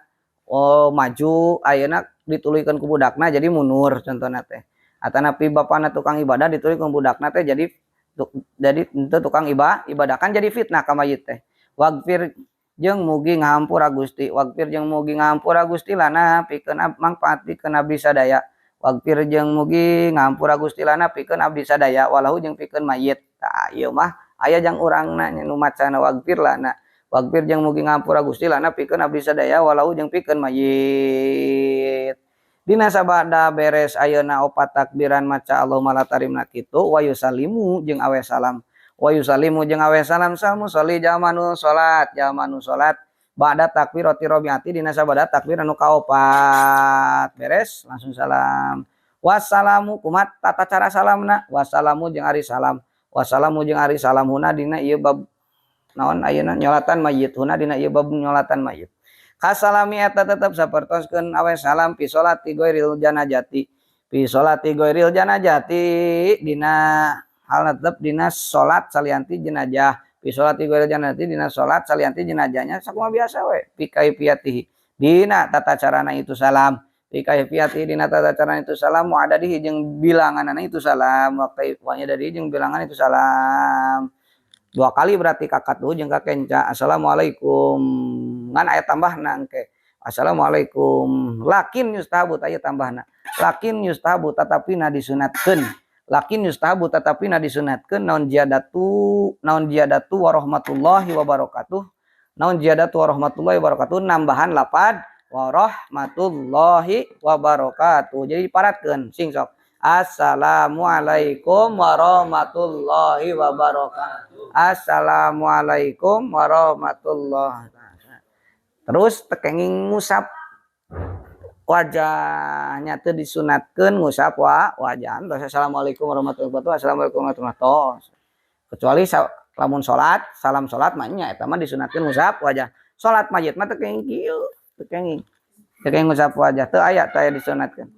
oh maju, ayeuna dituluykeun ku budakna jadi mundur contohna teh, atanapi bapakna tukang ibadah dituluykeun ku budakna teh jadi teu tukang ibadah kan jadi fitnah ka mayit teh. Wagfir jeung mugi ngahampura Gusti, wagfir jeung mugi ngahampura Gusti lana pikeun mangfaat pikeun abdi sadaya, wagfir jeung mugi ngahampura Gusti lana pikeun abdi sadaya walahu jeung pikeun mayit. Tah ieu mah aya jang urangna nya nu macana wagfir lana, wagfir jeung mugi ngahampura Gusti lana pikeun abdi sadaya walahu jeung pikeun mayit. Dina sabada beres ayeuna opat takbiran maca Allahumma la tarimna kitu wa yusallimu jeung awe salam, wa yusallimu jeung awe salam samu sholli jalma nu salat, jalma nu salat ba'da takbirati rabiati dina sabada takbir anu kaopat beres langsung salam. Wassalamu kumat tata cara salamna, wassalamu jeung ari salam, wassalamu jeung ari salam huna dina ieu bab naon ayeuna nyolatan mayit, huna dina ieu bab nyolatan mayit. Kasalami eta tetep sapertoskeun awe salam fi sholati ghairil janazati, fi sholati ghairil janazati dina halna tetep dina salat salianti jenazah, fi sholati ghairil janazati dina salat salianti jenazahnya sakumaha biasa we fi kaifiyatihi dina tata carana itu salam, fi kaifiyatihi dina tata carana itu salam, wa adadihi jeung bilanganana itu salam, wa kaifiyatihi jeung bilangan itu salam. Dua kali berarti kakak tuh jeung kakenca assalamualaikum ngan aya tambahna engke assalamualaikum lakin yustahabu aya tambahna lakin yustahabu tatapina disunatkeun, lakin yustahabu tatapina disunatkeun naon ziyadatu, naon ziyadatu warahmatullahi wabarakatuh, naon ziyadatu warahmatullahi wabarakatuh nambahan lapad warahmatullahi wabarakatuh. Jadi diparatkeun sing sok assalamualaikum warahmatullahi wabarakatuh, assalamualaikum warahmatullahi wabarakatuh. Terus tekenging ngusap wajahnya teu disunatkeun ngusap wajah. Terus assalamualaikum warahmatullahi wabarakatuh, assalamualaikum warahmatullahi wabarakatuh. Kecuali Lamun salat, salam salat mah nya eta mah disunatkeun ngusap wajah. Salat mayit mah teu kenging kieu, teu kenging. Teu kenging ngusap wajah, teu aya disunatkeun.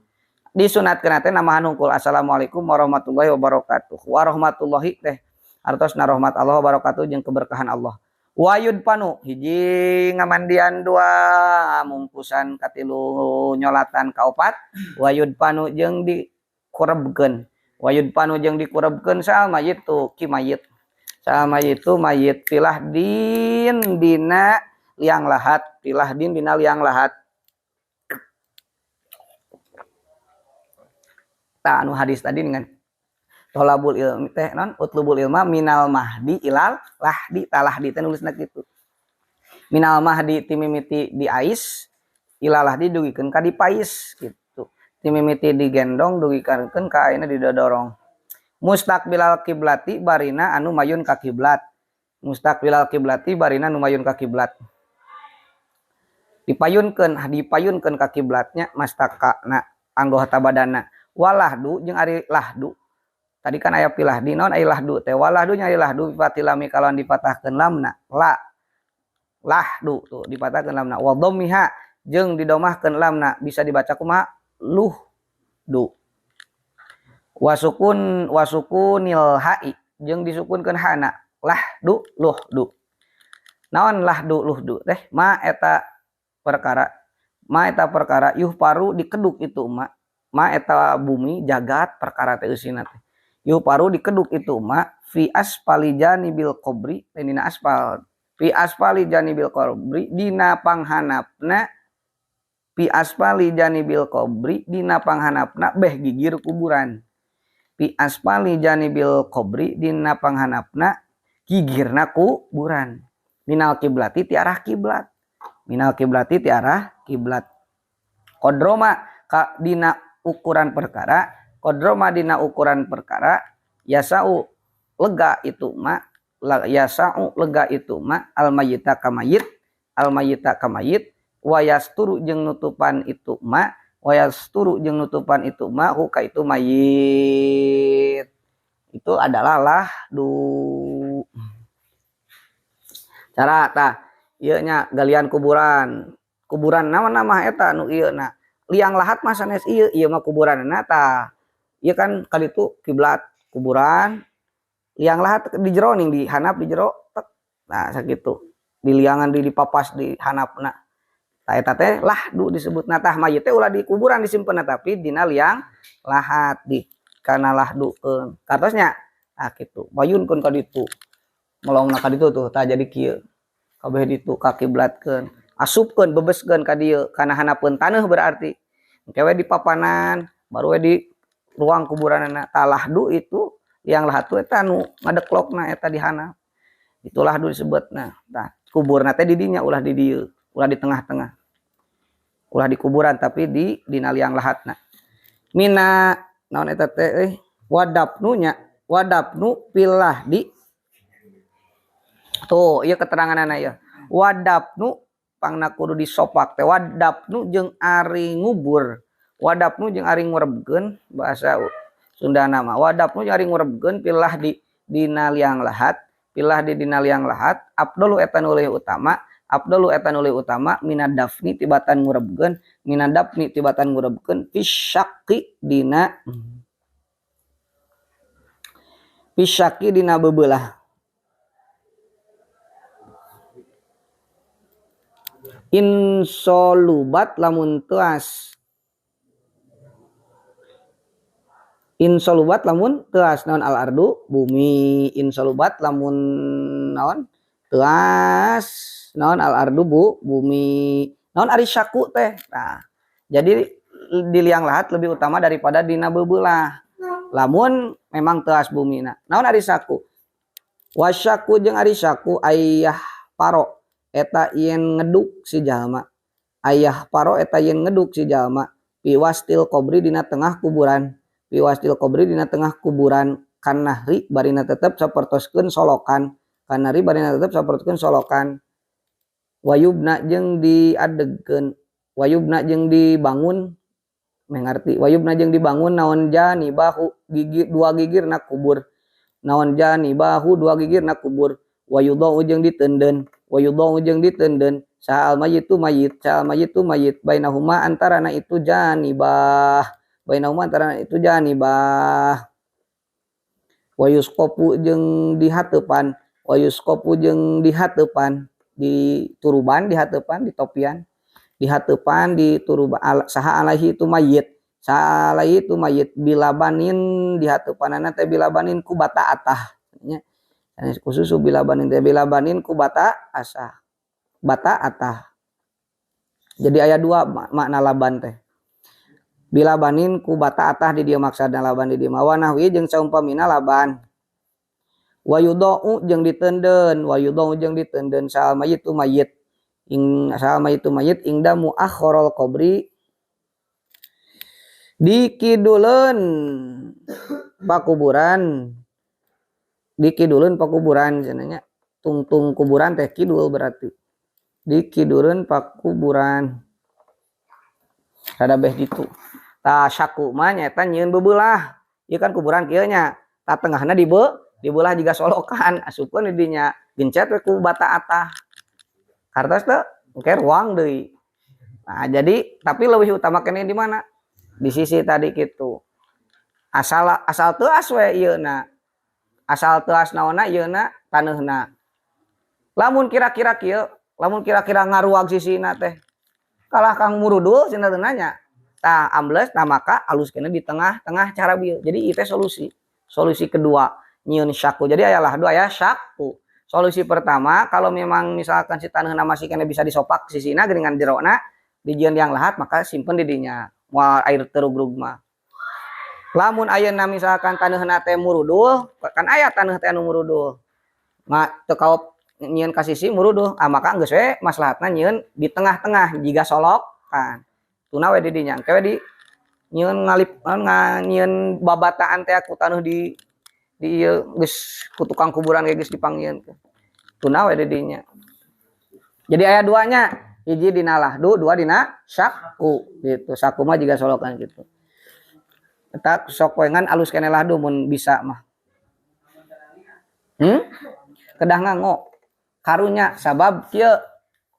Disunatkeun teh namahan hungkul assalamualaikum warahmatullahi wabarakatuh. Warahmatullahi teh artosna rahmat Allah wabarakatuh jeung keberkahan Allah. Wayud panu hiji ngamandian dua mungkusan katilu nyolatan kaopat wayud panu jeung dikurebkeun. Wayud panu jeung dikurebkeun sal mayit tu ki mayit. Sama itu mayit pilah din dina liang lahat, pilah din dina liang lahat. Tah anu hadis tadi dengan tolabul ilmi teh non utlubul ilma minal mahdi ilal lahdi talahdi teh nulisna kitu. Minal mahdi timimiti di ais ilal lahdi dugikeun ka dipais kitu. Timimiti digendong dugikeun ka ayeuna didodorong. Mustaqbilal kiblati barina anu mayun ka kiblat. Mustaqbilal kiblati barina anu mayun ka kiblat. Dipayunkeun ka kiblatnya mastakana anggota badana. Walahdu jeung ari lahdu. Tadi kan aya pilah di naon ari lahdu teh walahdu nya ari lahdu bifatilami kalawan dipatahkeun lamna. La lahdu tuh dipatahkeun lamna wa dhammiha jeung didomahkeun lamna bisa dibaca kumaha luhdu. Wasukun wasukunil ha'i jeung disukunkeun hana lahdu luhdu. Naon lahdu luhdu teh ma eta perkara yuh paru dikeduk itu ma ma eta bumi jagat perkara teh eusina teh yuh paru dikeduk itu ma fi aspali janibil qabri dina aspal fi aspali janibil qabri dina panghanapna fi aspali janibil qabri dina panghanapna beh gigir kuburan. Pi aspali janibil qobri dina panghanapna gigirna kuburan. Minal kiblati ti arah kiblat. Minal kiblati ti arah kiblat. Kodroma ka dina ukuran perkara, kodroma dina ukuran perkara yasau lega itu ma yasau lega itu ma al mayyita kamayit, al mayyita kamayit wayasturu jeung nutupan itu ma wayasturu jeung nutupan itu ma huka itu mayit. Itu adalah lahdu. Cara tah ieu nya galian kuburan. Kuburan naon nama eta nu ieu na. Liang lahat mah sanes ieu, ieu mah kuburanna tah. Ieu kan kaditu kiblat kuburan. Liang lahat di jero ning di handap di jero tek. Nah sakitu. Di liangan di dipapas di handapna. Tah eta teh lahdu disebutna tah mayit teh ulah di kuburan disimpenna tapi dina liang lahat di kana lahdukeun. Kartosnya tah kitu. Bayunkeun ka ditu. Melongna ka ditu tuh tah jadi kieu. Kabeh ditu ka kiblatkeun. Asupkeun bebeskeun ka dieu kana hanapeun taneuh berarti. Engke we di papanan baru we di ruang kuburanana. Tah lahdu itu liang lahat tuh eta nu ngadeklokna eta di handap. Itu lahdu disebutna. Tah kuburna teh di dinya ulah di dieu, ulah di tengah-tengah. Ulah di kuburan tapi di dina liang lahatna. Mina naon eta teh wadapnu nya, wadapnu pilah di tuh ieu keteranganana ieu. Wadapnu pangna kudu disopak teh wadapnu jeung ari ngubur. Wadapnu jeung ari ngurebkeun bahasa Sundana mah. Wadapnu jeung ari ngurebkeun pilah di dina liang lahat, pilah di dina liang lahat abdulu eta nu leuwih utama. Abdulu eta nu leuwih utama minadafni tibatan ngurebkeun, minadafni tibatan ngurebkeun fisyaqi dina fisyaqi dina beubelah. Insolubat lamun teas. Insolubat lamun teas naon al ardu bumi insolubat lamun naon teas naon al ardu bu bumi naon ari syaku teh. Nah, jadi di liang lahat lebih utama daripada dina beubelah. Lamun memang teas bumina. Naon ari syaku? Wasyaku jeung ari syaku ayah paro eta yen ngeduk si jalma. Ayah paro eta yen ngeduk si jalma piwastil qobri dina tengah kuburan. Piwastil qobri dina tengah kuburan kanahri barina tetep sapertoskeun solokan. Kanahri barina tetep sapertoskeun solokan. Wayubna jeung diadegkeun, wayubna jeung dibangun mengerti, wayubna jeung dibangun naon janibahu gigir dua gigirna kubur. Naon janibahu dua gigirna kubur wa yudau jeung diteundeun wa yudau jeung diteundeun saha al mayyitu mayit saha al mayyitu mayit bainahuma antarana itu janibah bainahuma antarana itu janibah wa yusqafu jeung dihateupan wa yusqafu jeung dihateupan di turuban dihateupan di topian dihateupan di turuban saha alaihi itu mayit saha alaihi itu mayit bilabanin dihateupanana teh bilabanin ku bata atah nya ku susu bilabanin teh bilabanin ku bata asah bata atah. Jadi aya dua makna laban teh bilabanin ku bata atah di dieu maksudna laban di dieu mah wa nahwi jeung saumpamina laban wa yudau jeung diteundeun wa yudau jeung diteundeun saha mayit tu mayit ing saha mayit tu mayit ingda muakhkharul qabri dikiduleun pakuburan dikiduleun pakuburan cenah nya tungtung kuburan teh kidul berarti dikiduleun pakuburan rada beh ditu tah syaku mah nyaeta nyieun beubelah ieu kan kuburan kieu nya tah tengahna dibelah jiga solokan asupkeun di dinya gencet we ku bata atah kartos teu engke ruang deui. Nah jadi tapi leuwih utama keneh di mana di sisi tadi kitu asal asal teuas we ieuna asal teuas naonna ieuna taneuhna lamun kira-kira kieu lamun kira-kira ngaruag sisina teh kalah kang murudul cenah nya tah ambles tah maka alus keneh di tengah-tengah cara bieu. Jadi ieu teh solusi solusi kedua nyieun syaku. Jadi aya lahdu aya syaku. Solusi pertama kalau memang misalkan si taneuhna masih keneh bisa disopak sisina geuningan jerona dijieun yang lahat maka simpen di dinya moal air terugrug mah. Lamun ayeuna misalkan taneuhna teh murudul kan aya taneuh teh anu murudul ma teu kaop nyieun ka sisi murudul ah maka geus we maslahatna nyieun di tengah-tengah jiga solokan tuna we di dinya engke we di nyieun ngalip nyieun babataan teh ku taneuh di ieu geus ku tukang kuburan ge geus dipanggieun tuna we di dinya. Jadi aya duanya hiji dina lahdu dua dina syaku gitu. Syaku mah jiga solokan gitu. Eta sok we ngan alus keneh lahdu mun bisa mah. Kedah nganggo karunya sabab kieu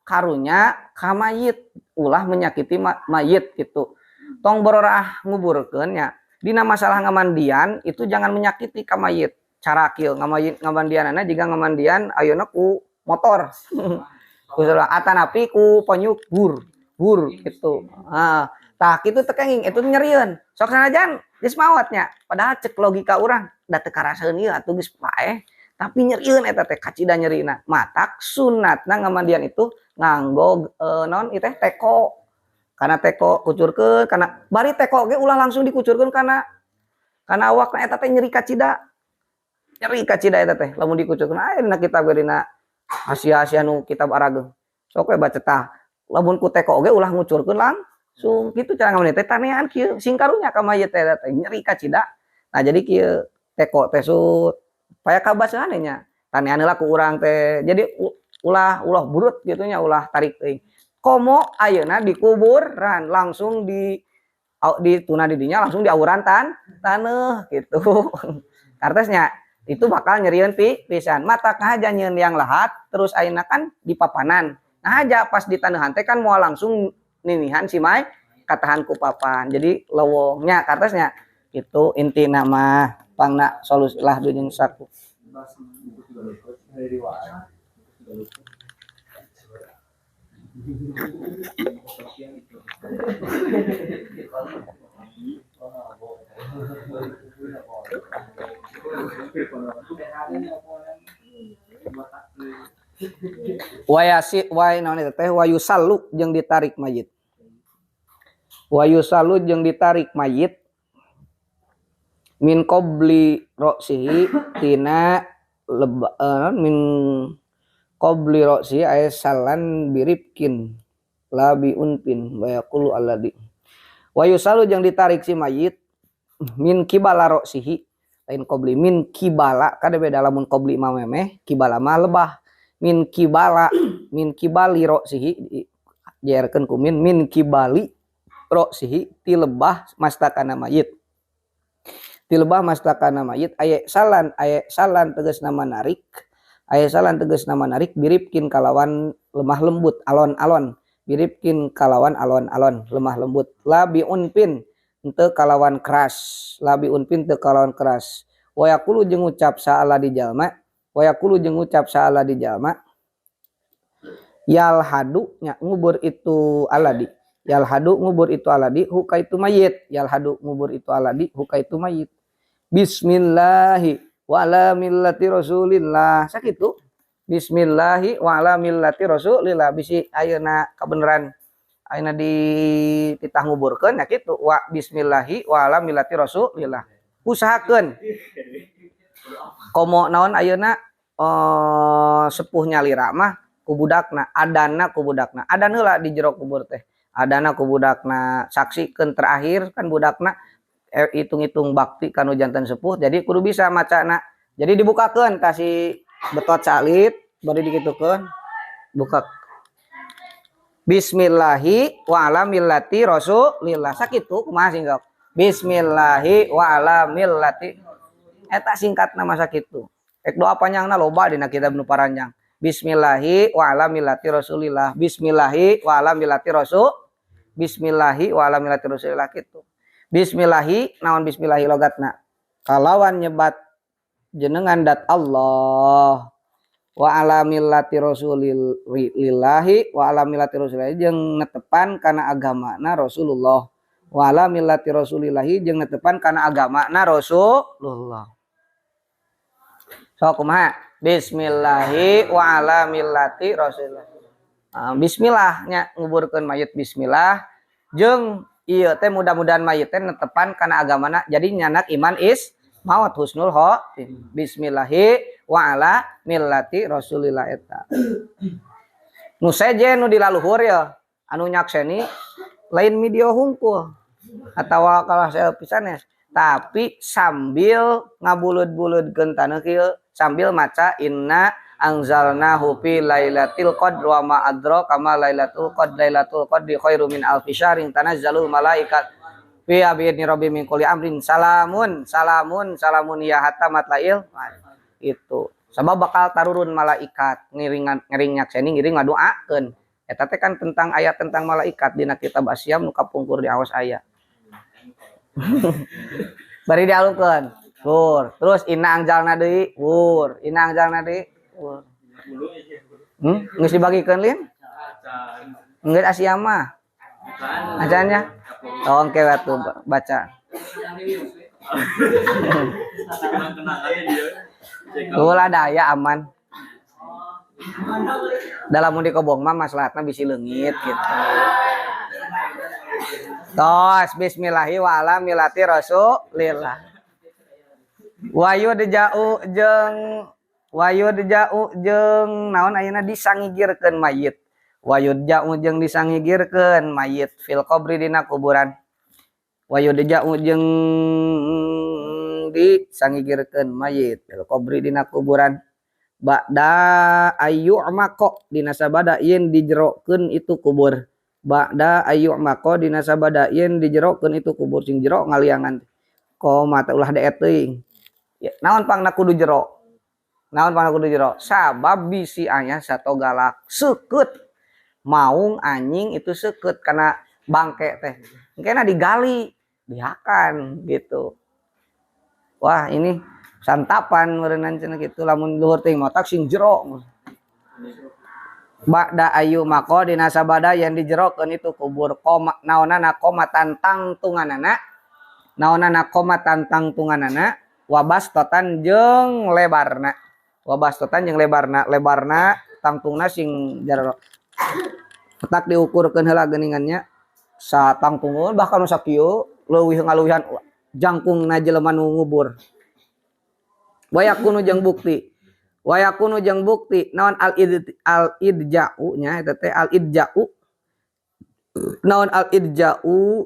karunya ka mayit ulah menyakiti mayit gitu. Tong bororaah nguburkeun nya dina masalah ngamandian itu jangan menyakiti ka mayit. Cara kieu ngamandianana jiga ngamandian ayeuna ku motor. Ku atanapi ku penyuk bur bur gitu. Ah tah kitu teu kenging itu nyerieun. Sok sanajan geus maot nya padahal cek logika urang da teu karasaeun ieu atuh geus paeh tapi nyerieun eta teh kacida nyerina. Matak sunatna ngamandian itu nganggo naon ieu teh teko. Kana teko kucurkeun kana bari teko ge ulah langsung dikucurkeun kana kana awakna eta teh nyeri kacida. Nyeri kacida eta teh lamun dikucurkeun aya dina kitab ge dina Asia-Asia nu kitab arageung. Sok we baca tah. Lamun ku teko oge ulah ngucurkeun langsung kitu cara ngamandian teh tanean kieu sing karunya ka mayit teh nyeri kacida. Nah jadi kieu teko teh sut paya kabasahan nya tanean heula ku urang teh. Jadi ulah ulah burut kitu nya ulah tarik teuing. Komo ayeuna dikuburan langsung di dituna di dinya langsung diawuran taneuh gitu. Kartosnya itu bakal nyerieun pisan. Mata kahaja nyieun yang lahat terus ayeuna kan di papanan. Nah aja pas di taneuhan teh kan moal langsung ninihan si mai katahan ku papan. Jadi lowongnya kartosnya itu intina mah pangna solusi lah jeung saku. Wayasi way naon eta teh wayusallu jeung ditarik mayit. Wayusallu jeung ditarik mayit min qabli ra'sihi tina min qabli ra'sihi ay salan biribkin la bi unpin wa yaqulu alladhi. Wayusallu jeung ditarik si mayit min kibala ra'sihi lain qabli min kibala kada beda lamun qabli mah memeh kibala mah lebah min kibala min kibali ra'sihi dijerkeun ku min kibali ra'sihi ti lebah mastakana mayit. Tilbah mastakana mayit aya salan, aya salan tegasna manarik, aya salan tegasna manarik birifkin kalawan lemah lembut, alon-alon, birifkin kalawan alon-alon, lemah lembut, la biunfin henteu kalawan keras, la biunfin teu kalawan keras. Wa yaqulu jeung ngucap saala di jalma, wa yaqulu jeung ngucap saala di jalma yalhadu nya ngubur itu aladi, yalhadu ngubur itu aladi huka itu mayit, yalhadu ngubur itu aladi huka itu mayit. Bismillahi wa ala millati rasulillah, sakitu. Bismillahi wa ala millati rasulillah, bisi ayeuna kabeneran ayeuna di titah nguburkeun nya kitu, wa bismillahi wa ala millati rasulillah. Usahakeun komo naon ayeuna sepuh nyalira mah ku budakna, adanna ku budakna, adan heula di jero kubur teh, adana ku budakna, saksikeun terakhir kan budakna, hitung-hitung bakti kanu janten sepuh, jadi kudu bisa macana. Jadi dibukakeun kasih betot salit bari dikitukeun, buka bismillahi wa ala millati rasulillah, sakitu. Kumaha sih sok bismillahi wa ala millati eta singkatna mah sakitu. Ek doa panjangna loba dina kitab nu paranjang. Bismillahi wa ala millati rasulillah, bismillahi wa ala millati rasul, bismillahi wa ala millati rasulillah kitu. Bismillahi naon, bismillahi logatna kalawan nyebat jenengan dat Allah, wa ala millati rasulillahi, wa ala millati rasulillahi jeung netepan kana agamana Rasulullah, wa ala millati rasulillahi jeung netepan kana agamana Rasulullah. Sok kumaha? Bismillahi wa ala millati rasulillah. Bismillah nya nguburkeun mayit bismillah jeung ieu teh mudah-mudahan mayit teh netepan kana agamana, jadi nyanak iman is maut, husnul khotimah. Bismillahi wa ala millati rasulillah eta. Nu sejen nu di laluhur ya anu nyakseni lain video hungkul atawa kalah selfie sanes, tapi sambil ngabulud-buludkeun taneuh kieu sambil maca inna anzalnahu fi lailatul qadr wa ma adraka ma lailatul qadr, lailatul qadri khairu min alfi syahrin tanazzalul malaikat fiha bi idni rabbihim min kulli amrin, salamun salamun salamun ya hatta matlail. Itu sabab bakal tarurun malaikat ngiringan, ngiring nyakseni, ngiring ngadoakeun. Eta teh kan tentang ayat tentang malaikat dina kitab Asyam nu kapungkur di awas aya. Bari dialukeun. Wur. Terus inna anzalna deui, wur. Inna anzalna deui, wur. Geus dibagikeun lin? Geus Asia mah. Acannya? Oh, oke atuh baca. Ulah daya aman. Dalam mun dikobong mah maslahatna bisi leungit gitu. Tos bismillahi wa ala millati rasulillah. Wayu dejau jeung wayu dejau jeung naon ayeuna disangigirkeun mayit. Wayu dejau jeung disangigirkeun mayit fil qabri dina kuburan. Wayu dejau jeung disangigirkeun mayit fil qabri dina kuburan. Ba'da ayyu'maqo dina sabada yen dijerokeun itu kubur. Ba'da ayyu'maqo dina sabada yen dijerokeun itu kubur, sing jero ngaliangan. Koma teh ulah deet teuing. Ya, naon pangna kudu jero? Naon pangna kudu jero? Sabab bisi aya sato galak seukeut. Maung anjing itu seukeut kana bangke teh. Engkena digali, dihakan gitu. Wah, ini santapan meureunnan cenah kitu lamun luhur teuing motak sing jero. Ba'da ayu mako dina sabada yang dijerokeun itu kubur, koma naonana koma tangtunganana, naonana koma tangtunganana, wabastotan jeung lebarna, wabastotan jeung lebarna, lebarna tangtungna sing jero petak diukurkeun heula geuningannya satangtungan bahkan nu sakieu leuwih ngaluwihan jangkungna jelema nu ngubur. Wayakunu jeung bukti, wayakunu jeung bukti naon al id al idja'u nya eta teh al idja'u naon al idja'u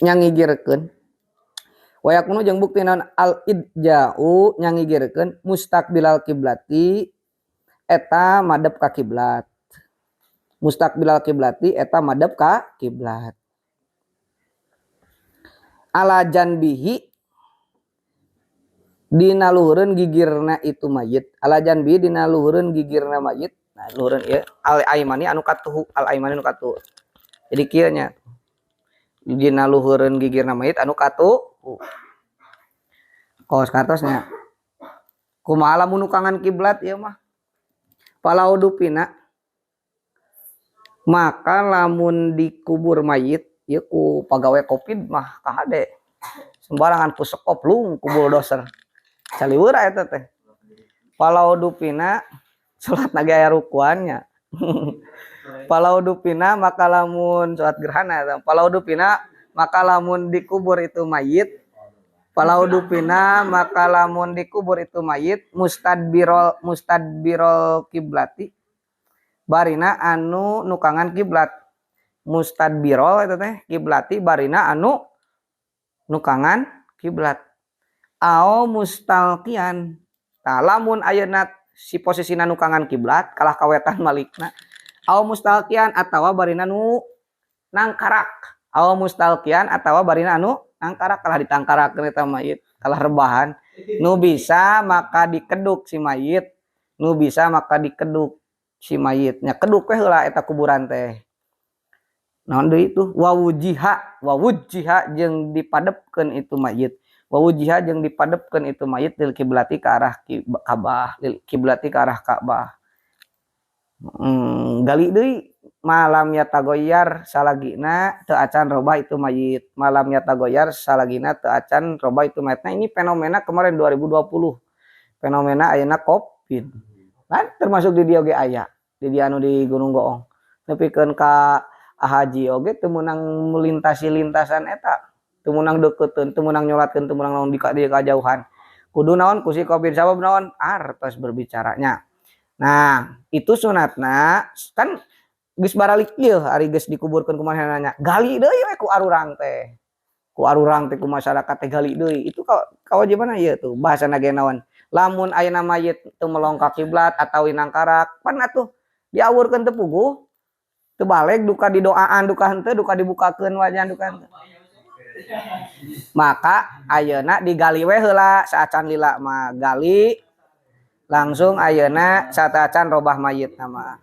nyangigirkeun, wayakunu jeung bukti naon al idja'u nyangigirkeun mustaqbilal kiblati eta madep ka kiblat, mustaqbilal kiblati eta madep ka kiblat. Ala janbihi dina luhureun gigirna itu mayit. Ala janbihi dina luhureun gigirna mayit. Nah, luhureun ieu al aimani anu katuhu, al aimani anu katuhu. Jadi kieu nya. Dina luhureun gigirna mayit anu katuhu. Kos kartosnya. Kumaha lamun nukangan kiblat ieu mah? Falau dupina maka lamun dikubur mayit ieu ku pagawe Covid mah kahade. Sembarangan ku sekop lung ku bulldozer. Caliweur eta teh. Falau dupina salat ge aya rukuannya. Falau dupina maka lamun salat gerhana eta. Falau dupina maka lamun dikubur itu mayit. Falau dupina maka lamun dikubur itu mayit mustadbirol mustadbirol kiblati barina anu nukangan kiblat. Mustadbirol eta teh kiblati barina anu nukangan kiblat. Ao mustalqian. Tah lamun ayeuna si posisina nukangan kiblat kalah kawetan malikna. Ao mustalqian atawa barina nu nangkarak. Ao mustalqian atawa barina anu nangkarak kalah ditangkarakeun eta mayit, kalah rebahan. Nu bisa maka dikeduk si mayit, nu bisa maka dikeduk si mayit. Nya keduk we heula eta kuburan teh. Naon deui tuh? Wawujiha, wawujiha jeung dipadepkeun itu mayit. Wawujiha jeung dipadepkeun itu mayit lil kiblati ka arah Ka'bah, lil kiblati ka arah Ka'bah. Gali deui malam yatagoyar salagina teu acan robah itu mayit. Malam yatagoyar salagina teu acan robah itu mayit. Nah ini fenomena kemarin 2020. Fenomena ayeuna Covid. Kan termasuk di dieu ge aya, di dieu anu di Gunung Goong. Nepikeun ka haji oge teu meunang melintasi lintasan eta. Teu meunang deukeutkeun, teu meunang nyolatkeun, teu meunang naon di kajauhan. Kudu naon ku si Covid sabab naon artos berbicaranya. Nah, itu sunatna kan geus baralik ieu ari geus dikuburkeun ku manehna nya. Gali deui we ku arurang teh. Ku arurang teh ku masyarakat teh gali deui. Itu kawajibanna ieu tuh bahasana ge naon. Lamun ayeuna mayit teu melong ka kiblat atawa nangkarak, pan atuh diawurkeun teu puguh. Teu baleg duka didoaan duka henteu duka dibukakeun wajah duka henteu. Maka ayeuna digali we heula saacan lila mah gali langsung ayeuna saacan robah mayit mah.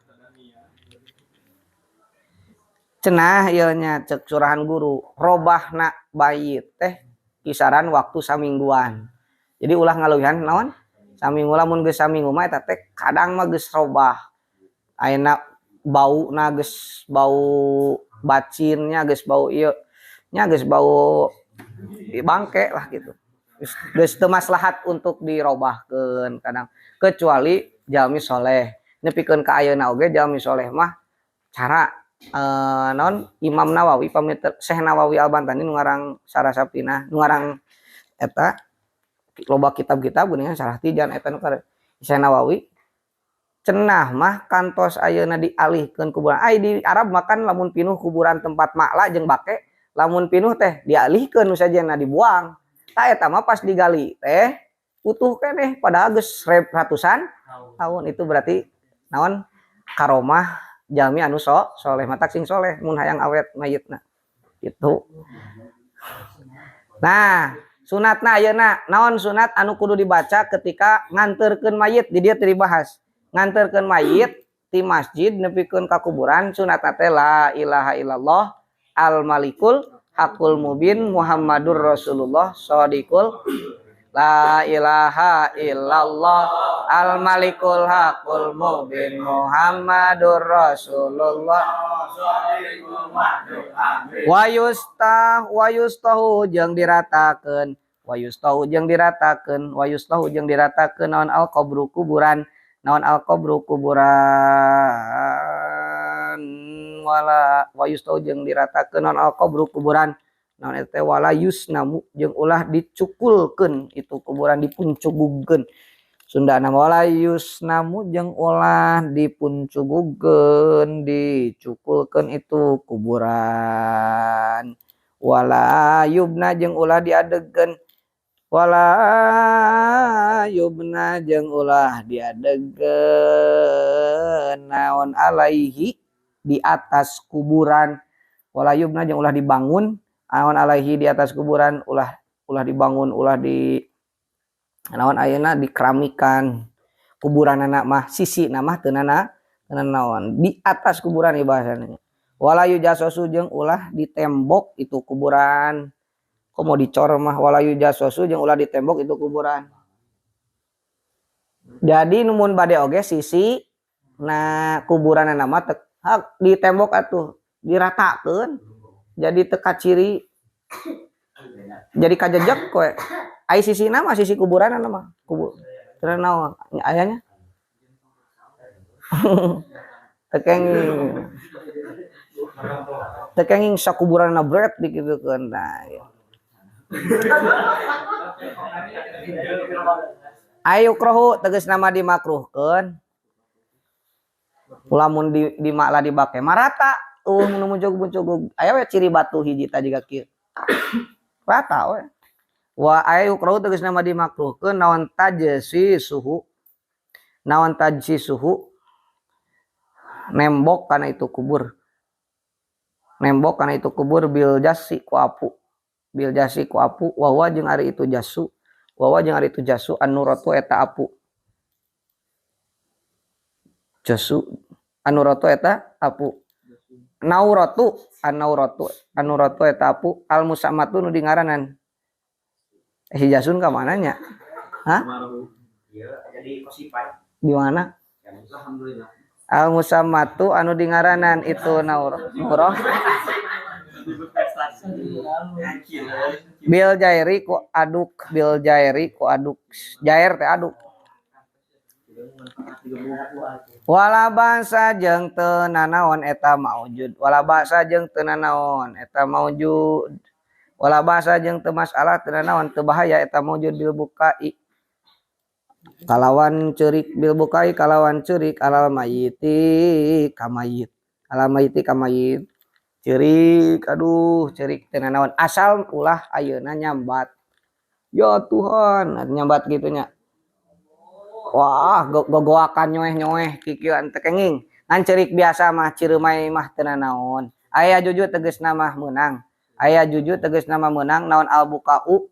Cenah ieu nya ceuk surahan guru robahna mayit teh kisaran waktu samingguan. Jadi ulah ngaleuwihan naon? Saminggu lamun geus saminggu mah eta teh kadang mah geus robah. Ayeuna bauna geus bau bacinnya geus bau ieu nya geus bau bangke lah gitu. Geus teu maslahat untuk dirobahkeun kadang kecuali jalmi soleh. Nepikeun ka ayeuna oge jalmi soleh mah cara naon Imam Nawawi pamit Syekh Nawawi Al-Bantani nu ngarang Syarah Safinah nu ngarang eta loba kitab-kitab geuningan Syarah Tijan eta nu Syekh Nawawi cenah mah kantos ayeuna dialihkeun kuburan. Ai di Arab makan lamun pinuh kuburan tempat makla jeung bake lamun pinuh teh dialihkeun nu sajena dibuang. Tah eta mah pas digali teh utuh keneh padahal geus ratusan tahun. Itu berarti naon karomah jalmi anu soleh matak sing soleh mun hayang awet mayitna gitu. Nah, sunatna ayeuna naon sunat anu kudu dibaca ketika nganterkeun mayit di dieu teu dibahas. Nganterkeun mayit ti masjid nepikeun ka kuburan sunatna teh la ilaha illallah al malikul hakul mubin Muhammadur Rasulullah shadiqul la ilaha illallah al malikul hakul mubin Muhammadur Rasulullah wayustah wayustahu jeung diratakeun wayustahu jeung diratakeun wayustahu jeung diratakeun naon al qabru kuburan naon al qabru kuburan wala wayustahu jeung diratakeun naon al qabru kuburan naon eta wala yusnamu jeung ulah dicukulkeun itu kuburan dipuncugugkeun Sunda nama wala yusnamu jeung ulah dipuncugugkeun dicukulkeun itu kuburan wala yubna jeung ulah diadegkeun wala yubna jeung ulah diadegkeun naon alaihi di atas kuburan wala yubna jeung ulah dibangun Naon alaihi di atas kuburan ulah ulah dibangun ulah di naon ayeuna dikeramikan kuburanana mah sisina mah teu nanaon di atas kuburan ieu bahasana. Wala yujassasu jeung ulah ditembok itu kuburan. Komo dicor mah wala yujassasu jeung ulah ditembok itu kuburan. Jadi mun bade oge sisi na kuburanana mah ditembok atuh diratakeun jadi teu kaciri jadi kajejek we. Ai sisina mah sisi kuburanana mah kubur teu naon aya nya. Teu kenging. Teu kenging sakuburanna bret dikitukeun nah. Ayu krohu tegas nama dimakruhkeun. Lamun di makla dibake marata nu muncul-muncul aya we ciri batu hiji ta jiga kieu. Rata we. Wa ayu krohu tegas nama dimakruhkeun naon tajsi suhu. Naon tajsi suhu nembok kana itu kubur. Nembok kana itu kubur bil jasi ku apu. Bil jasi ku apu wa huwa jeung ari itu jasu. Wa huwa jeung ari itu jasu an-nuratu eta apu. Jasu an-nuratu eta apu. Nauratu an-nauratu an-nuratu eta apu al musammatu nu dingaranan. Si jasun ka mana nya? Hah? Jadi kosipai. Di mana? Alhamdulillah. Al musammatu anu dingaranan itu naurah. Bil jairi ku aduk, bil jairi ku aduk. Jair teh aduk. Wala basa jeung teu nanaon eta maujud. Wala basa jeung teu nanaon eta maujud. Wala basa jeung teu masalah teu nanaon teu bahaya eta maujud bil bukai. Kalawan ceurik bil bukai kalawan ceurik alal mayiti kamayit. Alal mayiti kamayit. Ceurik aduh ceurik teu nanaon asal ulah ayeuna nyambat. Ya Tuhan nyambat kitu nya. Wah gogoakan nyoeh-nyoeh kikieuan teu kenging. Ngan ceurik biasa mah cireumai mah teu nanaon. Aya jujur tegasna mah meunang. Aya jujur tegasna mah meunang naon albukau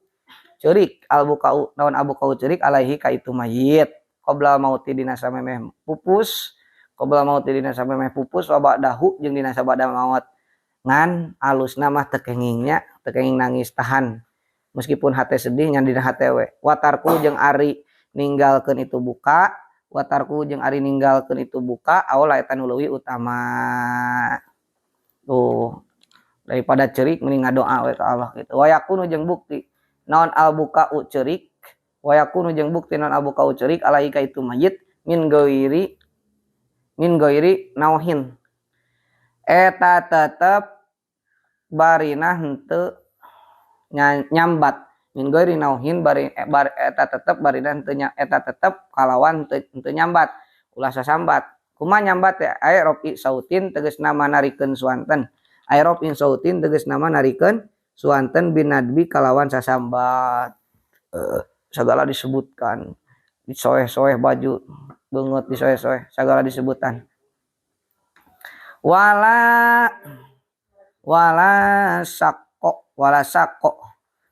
ceurik albukau naon albukau ceurik alaihi ka itu mayit. Qabla mauti dina samemeh pupus, qabla mauti dina samemeh pupus wa ba'dahu jeung dina sabada maot. Ngan alusna mah teu kenging nya, teu kenging nangis tahan. Meskipun hate sedih ngan dina hate we. Watarku jeung ari ninggalkeun itu buka, watarku jeung ari ninggalkeun itu buka aula eta nu leuwih utama. Tuh, daripada ceurik mending ngadoa we ka Allah kitu. Wa yakunu jeung bukti naon albukau ceurik, wa yakunu jeung bukti naon albukau ceurik alaika itu mayit min goiri nauhin. Eta tetep barina henteu nyambat. Min goiri nauhin bari, bar, eta tetep barina henteu eta tetep kalawan henteu nyambat. Ulah sasambat. Kumaha nyambat teh? Aya rofi sautin tegasna narikeun suanten. Aya rofi sautin tegasna narikeun suanten binadbi kalawan sasambat. Segala disebutkan. Disoeh-soeh baju beungeut disoeh-soeh segala disebutan. Wala wala sakko wala sakko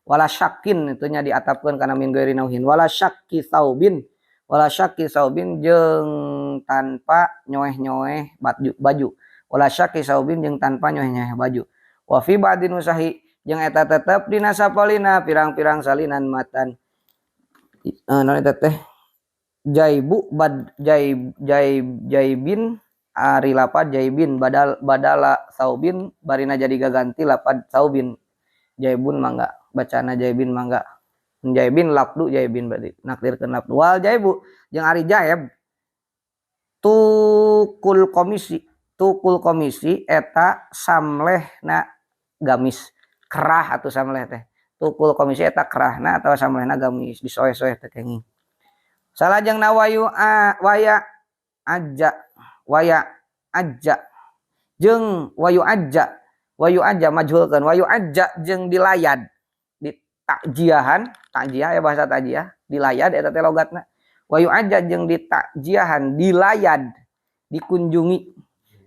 wala syakin itu nya diatapkeun kana min ghairi nauhin wala syakki saubin wala syakki saubin jeung tanpa nyoeh-nyoeh baju wala syakki saubin jeung tanpa nyoeh-nyoeh baju wa fi ba'din usahi jeung eta tetep dina sapalina pirang-pirang salinan matan naon eta teh jaibu bad jaib jaib jaibin ari lapad jaibin badal badala saubin barina jadi gaganti lapad saubin jaibun mangga bacana jaibin mangga jaibin labdu jaibin berarti nakdirkeun labdu wal jaibu jeung ari jaib tukul komisi eta samlehna gamis kerah atuh samleh teh tukul komisi eta kerahna atawa samlehna gamis disoeh-soeh teh kenging salajengna wayu waya aja waya aja jeung wayu aja majhulkeun wayu aja jeung dilayad di takjiahan takjiah ya bahasa takjiah dilayad eta teh logatna wayu aja jeung di takjiahan dilayad dikunjungi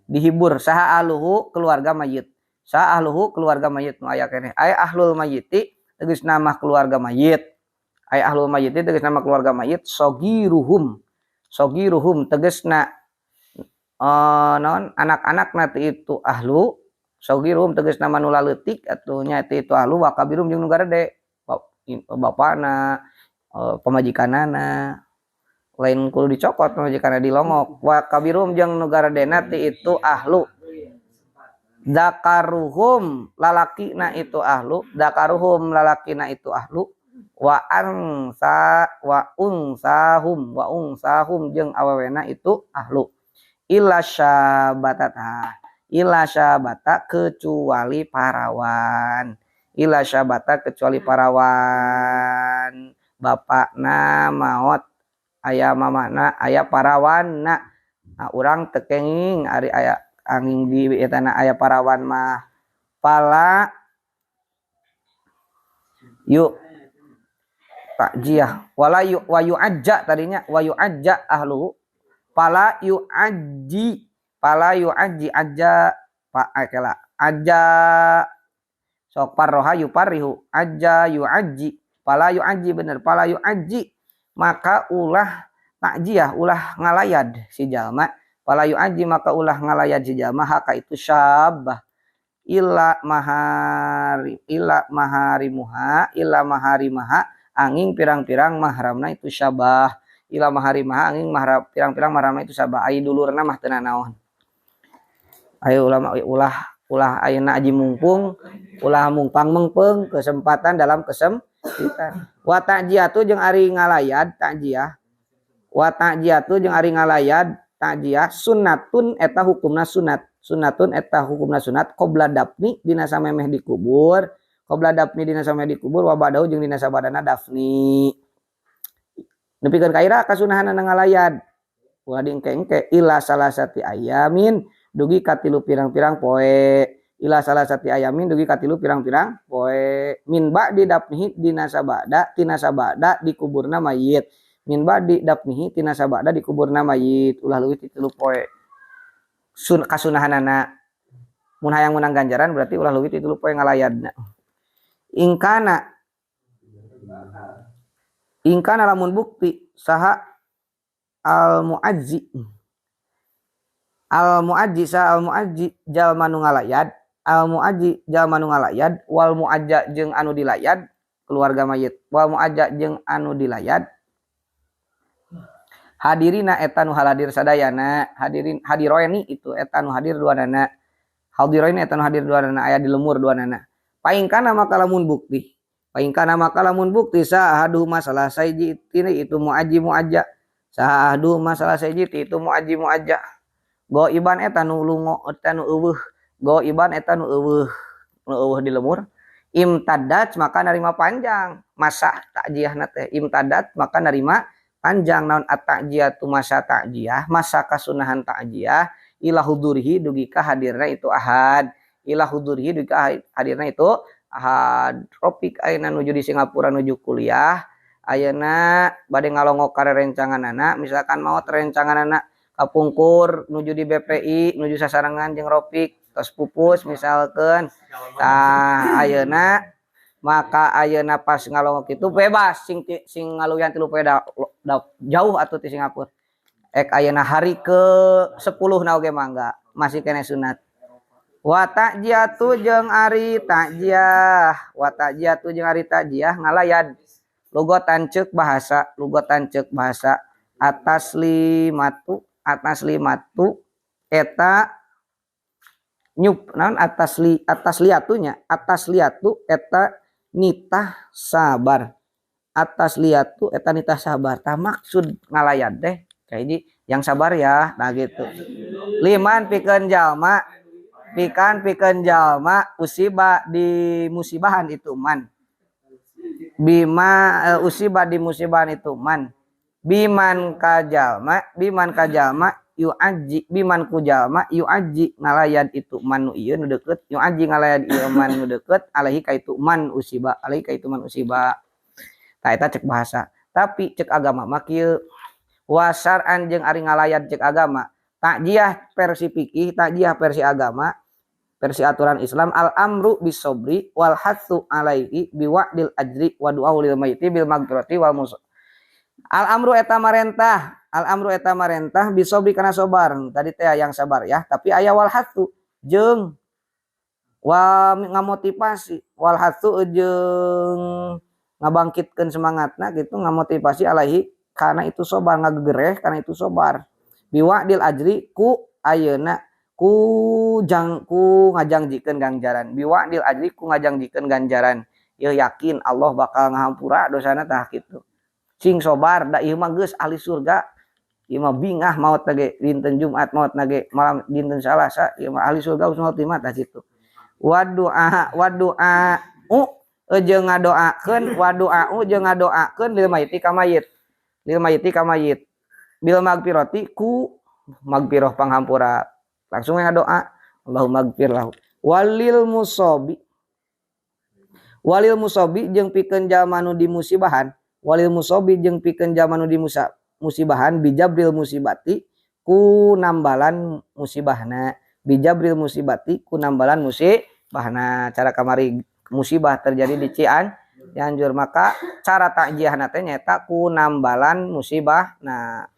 dihibur saha aluhu keluarga mayit Sa ahluhu keluarga mayit nu aya keneh. Ay ahlul mayiti tegasna mah keluarga mayit. Ay ahlul mayiti tegasna mah keluarga mayit sogiruhum. Sogiruhum tegasna naon anak-anakna ti itu ahlu. Sogiruhum tegasna mah nu laleutik atuh nya ti itu ahlu wa kabirum jeung nu garede. Bapana, pamajikanana. Lain kudu dicokot pamajikanna dilongok. Wa kabirum jeung nu garedena ti itu ahlu. Zakaruhum lalakina itu ahlu, zakaruhum lalakina itu ahlu, wa ansa wa unsahum wa unsahum jeung awewena itu ahlu. Illa syabatata, illa syabata kecuali parawan, illa syabata kecuali parawan. Bapakna maot aya mamana aya parawanna. Nah, urang teu kenging ari aya angin di etana aya parawan mah pala yuk takjiah wala yu wa yu'ajja tadinya wa yu'ajja ahlu pala yu'ajji pala yu'ajji aja pa kela aja sok parroha yuparrihu aja yu'ajji pala yu'ajji bener pala yu'ajji maka ulah takjiah ulah ngalayad si jalma pala yu'ajji maka ulah ngalayad si jalma haka itu syabah illa mahari illa maharimuha illa maharimaha angin pirang-pirang mahramna itu syabah illa maharimaha angin mahram pirang-pirang mahramna itu syabah ai dulurna mah teu nanaon. Ayo ulama ulah ulah ayeuna aji mumpung ulah mungpang mengpeung kesempatan dalam kesempitan. Wa ta'jiyatu jeung ari ngalayad ta'jiyah wa ta'jiyatu jeung ari ngalayad ta'jiyah sunnatun eta hukumna sunat sunnatun eta hukumna sunat qabla dafni dina samemeh dikubur qabla dafni dina samemeh dikubur wa ba'dahu jeung dina sabadana dafni nepikeun ka ira kasunahanana ngalayad ulah diengke-engke ila salasati ayamin dugi ka tilu pirang-pirang poe ila salasati ayamin dugi ka tilu pirang-pirang poe min ba'di dafnihi dina sabada tina sabada dikuburna mayit min ba'di dafnihi tina sabada dikuburna mayit ulah leuwih ti tilu poe sun kasunahanana mun hayang menang ganjaran berarti ulah leuwih ti tilu poe ngalayadna ingkana ingkana lamun bukti saha al muazzi al muazzi sa al muazzi jalma nu ngalayad al muazzi jalma nu ngalayad wal muazza jeung anu dilayad keluarga mayit wal muazza jeung anu dilayad hadirina eta nu haladir sadayana hadirin hadiroini itu eta nu hadir duanana hadiroini eta nu hadir duanana aya di lemur duanana paingkana maka lamun bukti paingkana maka lamun bukti sa ahadu masalah saiji itu muaji muazza sa ahadu masalah saiji itu muaji muazza goiban eta nu lungo eta nu eueuh goiban eta nu eueuh di lemur imtadat maka narima panjang masa takjiahna teh imtadat maka narima panjang naon at-takjiatu masa takjiah masa kasunahan takjiah ila hudurihi dugi ka hadirna itu ahad ila hudurihi dugi ka hadirna itu ahad. Tropik ayeuna nuju di Singapura nuju kuliah ayeuna bade ngalongok ka rerencanganana misalkan maot rencanganana kapungkur nuju di BPI nuju sasarengan jeung Ropik tos pupus misalkan tah ayeuna maka ayeuna pas ngalongok itu bebas sing sing ngaluyan tilu poe jauh atuh ti Singapura ek ayeuna hari ke 10 na oge mangga masih kene sunat. Wa ta'jiyatu jeung ari takjiah wa ta'jiyatu jeung ari takjiah ngalayad lugotan ceuk bahasa lugotan ceuk bahasa atas limatu eta nyup naon atas li atas liatunya atas liatu eta nitah sabar atas liatu eta nitah sabar tah maksud ngalayad teh kayak yang sabar ya nah gitu liman pikeun jalma pikan pikeun jalma usiba di musibahan itu man bima usiba di musibahan itu man biman kajalma yu'aji biman kujalma yu'aji ngalayad itu man nu ieu nu deukeut yu'aji ngalayad ieu man nu deukeut alaihi ka itu man usiba alaihi ka itu man usiba tah eta cek bahasa tapi cek agama mah kieu wasar'an jeung ari ngalayad cek agama takjiah versi fikih takjiah versi agama Versi aturan Islam, al amru bisobri wal hatsu alaihi biwa'dil ajri wa du'a lil mayyiti bil magfirati wal mus. Al amru eta marentah, al amru eta marentah, bisobri kana sobar tadi teh, yang sabar ya. Tapi aya wal hatsu jeung wa ngamotivasi, wal hatsu jeung ngabangkitkeun semangatna gitu, ngamotivasi, alaihi karena itu sobar, ngagegereh karena itu sobar, biwa'dil ajri ku ayeuna ku jang ku ngajangjikeun ganjaran, biwa'dil ajri ku ngajangjikeun ganjaran ya, yakin Allah bakal ngahampura dosana. Tah kitu, sing sobar, da ieu mah geus ahli surga, ieu mah bingah maot ge dinten Jumat, maot ge malam dinten Salasa, ieu mah ahli surga, husnul khotimah. Tah kitu. Wa du'a, wa du'a u jeung ngadoakeun, wa du'a jeung ngadoakeun, lil mayiti ka mayit, lil mayiti ka mayit, bil magfirati ku magfirah, panghampura. Langsung ngadoa Allahumma gfir lahu. Walil musobi, walil musobi jeung pikeun jalma nu dimusibahan, walil musobi jeung pikeun jalma nu dimusa musibahan, bijabril musibati ku nambalan musibahna, bijabril musibati ku nambalan musibahna. Cara kamari musibah terjadi di Cianjur, maka cara takjiahna teh nyaeta ku nambalan musibah. Nah,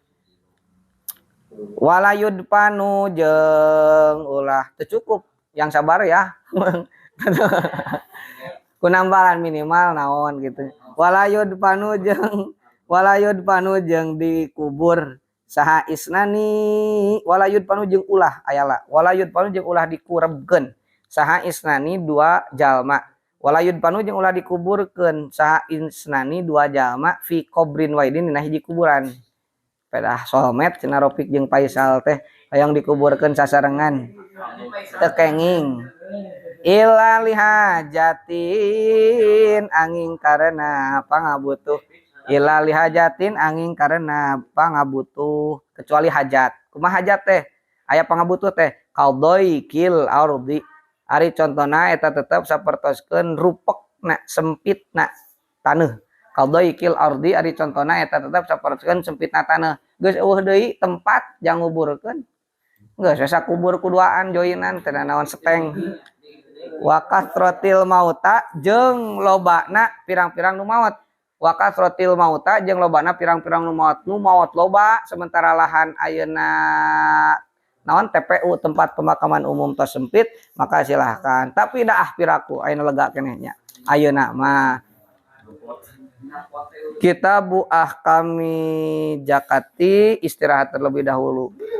wala yudfanu jeung ulah teu cukup yang sabar ya ku nambalan, minimal naon gitu. Wala yudfanu jeung, wala yudfanu jeung dikubur saha isnani, wala yudfanu jeung ulah ayala, wala yudfanu jeung ulah dikurebkeun saha isnani dua jalma, wala yudfanu jeung ulah dikuburkeun saha isnani dua jalma, fi qobrin wahidin dina hiji kuburan. Pedah solmet cenah Rofik jeung Faisal teh, hayang dikuburkeun sasarengan teu kenging. Illa lihajatin anging karena pangabutuh, illa lihajatin anging karena pangabutuh, kecuali hajat. Kumaha hajat teh? Aya pangabutuh teh kil ardi, ari contona eta tetep sapertoskeun rupekna, sempitna taneuh. Kil ardi, ari contona eta tetep sapertoskeun sempitna taneuh, geus euweuh deui tempat jang nguburkeun, geus we sakubur kuduaan joinan teu naon seteng. Wa kasrotil mauta jeung lobana pirang-pirang nu maot, wa kasrotil mauta jeung lobana pirang-pirang nu maot. Nu maot loba, sementara lahan ayeuna naon TPU, tempat pemakaman umum, tos sempit, maka silahkan. Tapi dah ah, piraku ayeuna lega keneh nya ayeuna mah. Kita bu ah kami jakati, istirahat terlebih dahulu.